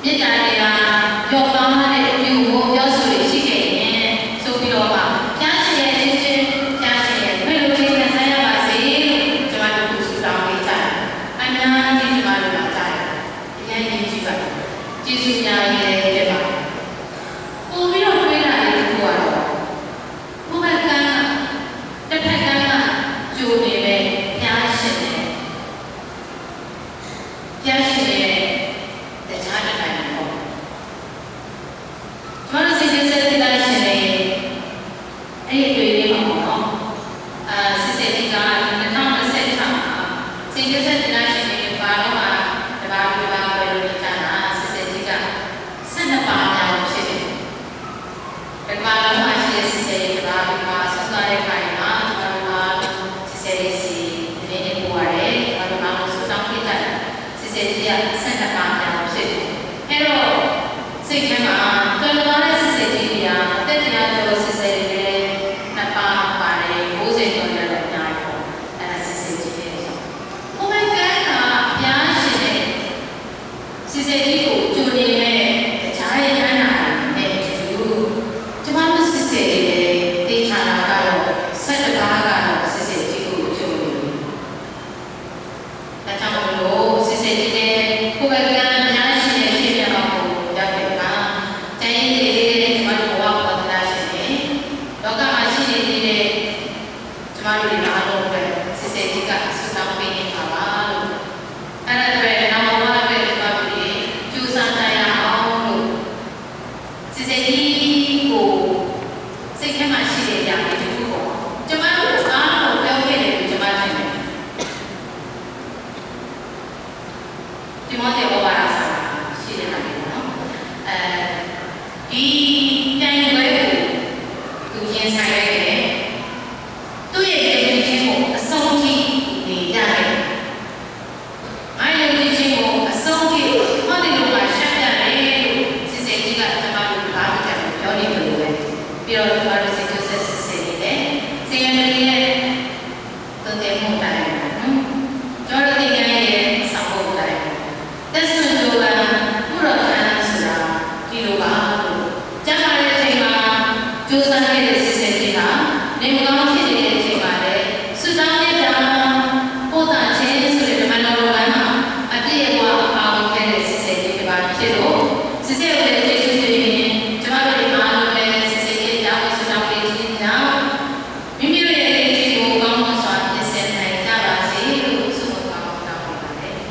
မေတ္တာတရား ရော့ပါတဲ့ ပြုမှုပြောဆိုတွေရှိခဲ့ရင် ဆိုပြီးတော့မှ ဘုရားရှင်ရဲ့ချစ်ခြင်း၊ ဘုရားရှင်ရဲ့ခွင့်လွှတ်ခြင်း ခံစားရပါစေလို့ ကျမတို့ ဆုတောင်းပေးကြတယ်။ အများကြီး ကျမတို့ လာကြတယ်။ အရမ်းရေးကြည့်ပါတယ်။ ကျေးဇူးများကြီးလည်း တင်ပါတယ်။ ပိုပြီးတော့ တွေးတာလေးတစ်ခုကတော့ ကိုယ့်ဘက်က တစ်ဖက်က ကြိုနေတဲ့ ဘုရားရှင်နဲ့ ဘုရားရှင်ရဲ့ တခြားတစ်ခါနေပေါ့။ ကျွန်တော်တို့ စိတ်ကူးစိတ်သီလရှင်တွေ အဲ့ဒီအတွေ့အကြုံမှာပေါ့နော်။ အာ စစ်စစ်ကြီးက နှစ်ထောင်နှစ်ဆယ့်ခြောက်မှာ စိတ်ကူးစိတ်သီလရှင်တွေ တစ်ပါးလုံးမှာ တစ်ပါးပြီးတစ်ပါး ကွယ်လွန်နေကြတာ စစ်စစ်ကြီးက ဆယ့်နှစ်ပါး တိမောသေဩဝါဒစာမှာရှိတဲ့ဟာတွေပေါ့နော်။ အဲဒီပြိုင်ပွဲကိုသူရင်ဆိုင်လိုက်တယ်။ သူ့ရဲ့ယုံကြည်ခြင်းကိုအဆုံးထိနေရတယ်။ ငါယုံကြည်ခြင်းကိုအဆုံးထိဟောဒီလိုမှာရှင်းပြတယ်လို့စစ်စစ်ကြီးကကျွန်မတို့ဘာမှမပြောနေလို့ပဲပြီးတော့ကျွန်မတို့စစ်စစ်စစ်စစ်နေတယ်။ ဆရာမရဲ့သွန်သင်မှုအတိုင်းပေါ့နော်။ ကျွန်တော်တို့သင်ခန်းရဲ့ဆောင်ပုဒ်အတိုင်းသက်စွန့်ကြိုးပမ်းမှုတော်ထမ်းဆိုတာဒီလိုပါလို့ကျမ်းမာတဲ့အချိန်မှာကြိုးစားခဲ့တဲ့စစ်စစ်ကြီးဟာနေမကောင်းဖြစ်နေတဲ့အချိန်မှာလည်းဆုတောင်းမေတ္တာပို့သခြင်းဆိုတဲ့ဓမ္မတော်လုပ်ငန်းမှာအပြည့်အဝပါဝင်ခဲ့တဲ့စစ်စစ်ကြီးတစ်ပါးဖြစ်လို့စစ်စစ်ကိုလည်းကျေးဇူးတင်ရင်းကျွန်တော်တို့ဒီမှာအားလုံးလည်းစစ်စစ်ကြီးအကြောင်းဆုတောင်းပေးခြင်းကြောင့် မိမိတို့ရဲ့နေ့ရက်ကိုကောင်းမွန်စွာပြင်ဆင်နိုင်ကြပါစေလို့ဆုမွန်ကောင်းတောင်းပေးပါတယ်။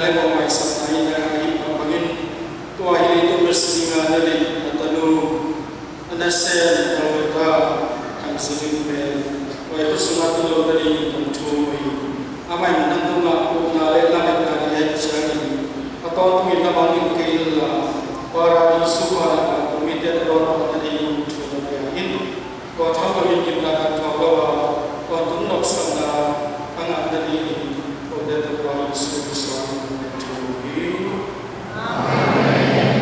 Lai mawh maisakna in a hih mah bangin tua hi leitung mihing a na deih a tanu a nasem Elder Thang Zing in pen tua i khut sungah tun lo nadingin kong thum uh hi. Amah in nang tungah upna le lametna nei ahih ciangin a tawntungin na mangngilh kei inla, Paradis vangliatna kum mite na dawn nadingin kong thum uh hi. Tua thang loin gimna khat tuak lo a, tawntung nopsakna a ngah nadingin kote tawh tua Jesuh Khrih min in thum hi. Amen.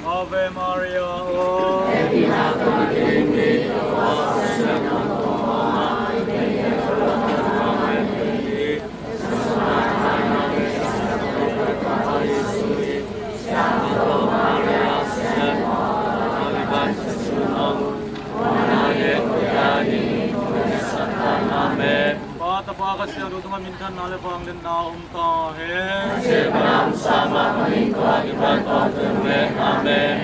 Ave Maria, o. Amen. Pa, Tapa, Kha Siangtho tungah minthanna le vangliatna om ta hen. Amen.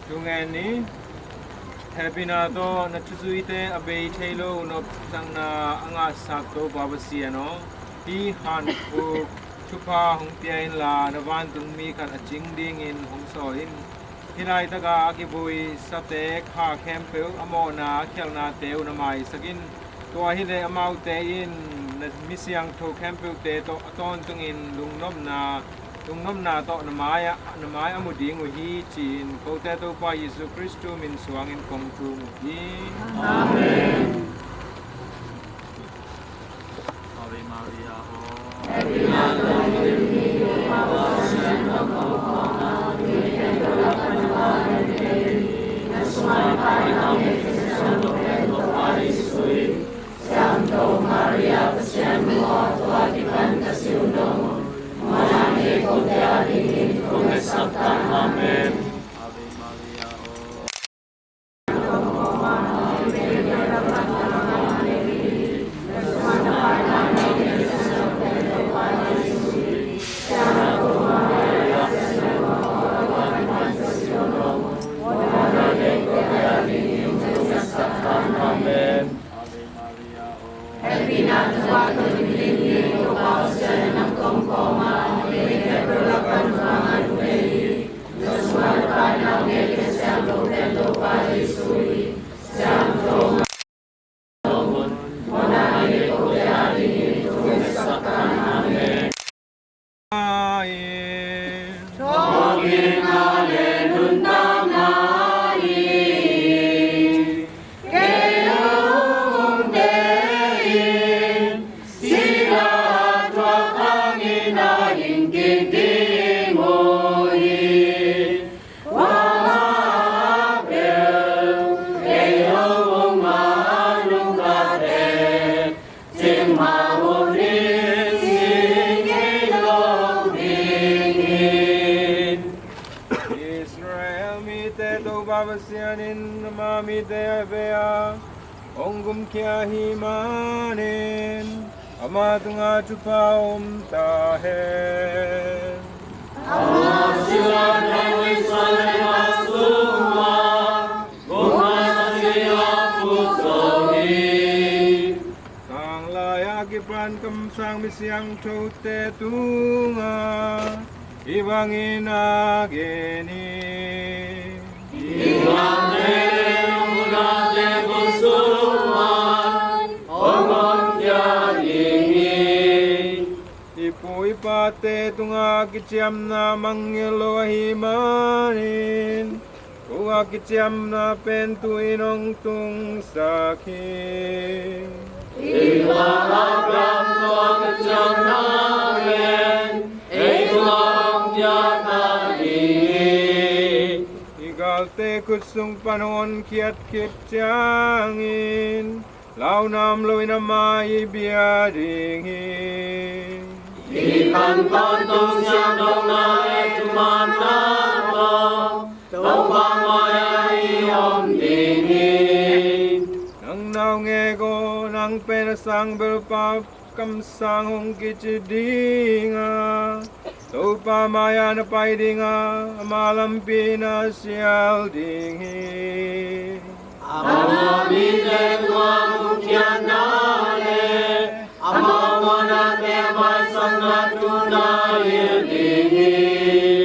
Tung en ni. Hehpihna tawh na thuzuite a bei thei lo nopsakna a ngahsak Topa Pasian aw, hih hankhuk thupha hong pia inla, na vantung mi khat a cing dingin hong sawl in. Hih laitaka a kibuaisate kha khempeuh a mawhna a khialhnate uh na maisak in. Tua hileh amaute in na mi siangtho khempeuhte tawh a tawntungin lungnopna, lungnopna tawh na mai-ah, na mai a mu ding uh hi, ci-in kote Topa Jesu Khristu min suangin kong thum uh hi. Amen. Ave Maria, o. Amen. Israel mite Topa Pasian in ama mite a vei a hong gumkhia ahih manin ama tungah thupha om ta hen. Ama sila na Israel a sungah gumna sila puso hi. Tanglai a kipan kamsang mi siangthote tungah hih bangin a gen hi. Hih pu i pate tungah kiciamna mangngilh lo ahih manin, tua kiciamna pen tu-in hong tungsak hi. Hih Abraham tua kiciamna pen ei tungah hong piakna ding hi. I galte khut sung pan hong honkhia khit ciangin, launa om loin amah i bia ding hi. Hih pan tawntung siangthona le thumanna tawh Topa mai-ah i om ding hi. Nang naungek aw, nang pen a sang belpa kamsang hong kici ding a, Topa mai-ah na pai ding a, ama lampi na sial ding hi. Ama mite tungah gumkhiatna le ama muanna le maisakna thu na hilh ding hi.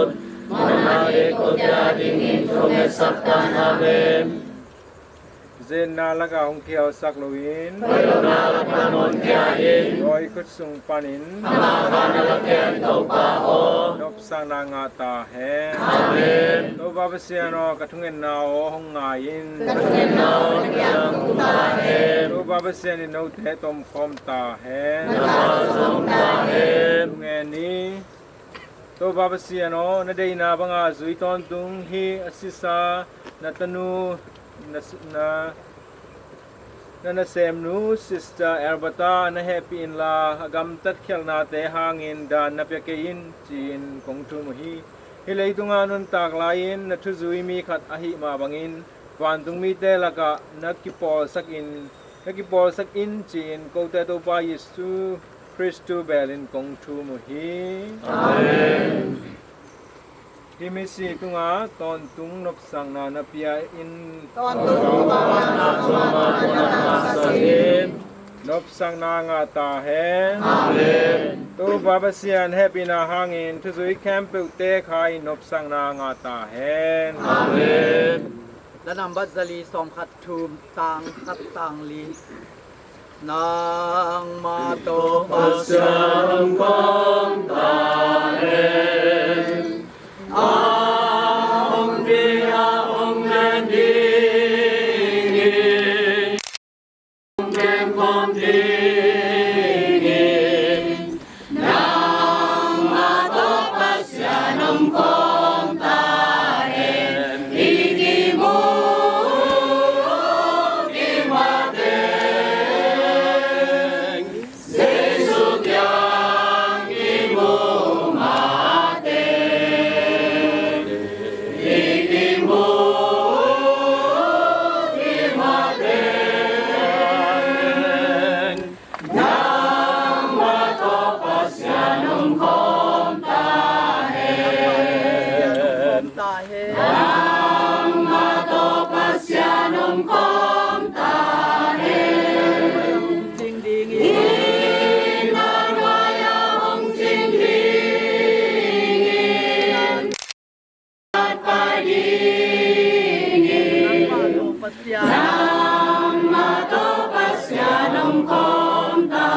ut. Mawhna i kote a dingin thu hong ngetsak ta in. Amen. Zenna lakah hong khialsak loin, hoih lohna lakah hong khia in. Dawi khut sung panin, ama kha na lakkhiat in, Topa aw. Nopsakna ngah ta hen. Amen. Topa Pasian aw, ka thungetna aw hong ngai in. Ka thungetna aw na kiang tung ta hen. Topa Pasian in note tomkhawm ta hen. Na tha zong ta hen. Thungen ni. Topa Pasian aw, na deihna banga zui tawntung hih a sisa na tanu, na, na, na nasemnu Sister Alberta na hehpih inla, a gamtat khialhnate hangin dan na pia kei in, ci-in kong thum uh hi. Hih leitunga nuntak lai-in na thuzui mi khat ahih mah bangin, vantung mite lakah na kipawlsak in, na kipawlsak in, ci-in kote Topa Jesu Khristu belin kong thum uh hi. Amen. Hih misi tungah tawntung nopsakna na pia in. Tawntung nopsakna ngah ta hen. Amen. Topa Pasian hehpihna hangin thuzui khempeuhte kha in nopsakna ngah ta hen. Amen. La nambat zali sawm khat thum tang khat tang li. Nangmah tawh Pasian hong khawm ta hen. A hong pi a hong len ding hi. Hong pen khawm ding hi. Nangmah tawh Pasian hong khawm ta hen. I kimu, kimu teng, Jesu kiang kimu mah teng. I kimu, kimu teng. Nangmah tawh Pasian hong khawm ta hen. Nangmah tawh Pasian hong khawm ta hen. Hong cing ding hi. Inn a nuai ah hong cing ding hi. Nangmah tawh Pasian hong khawm ta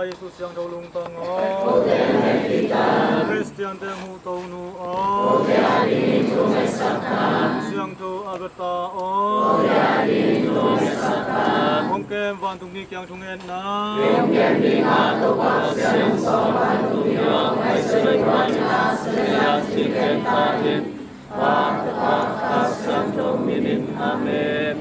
Jesuh siangtho lungtang aw. Khristian te hmuh to nu aw. Siangtho Agatha aw. Hong kem vantung ni kiang thungetna. Amen.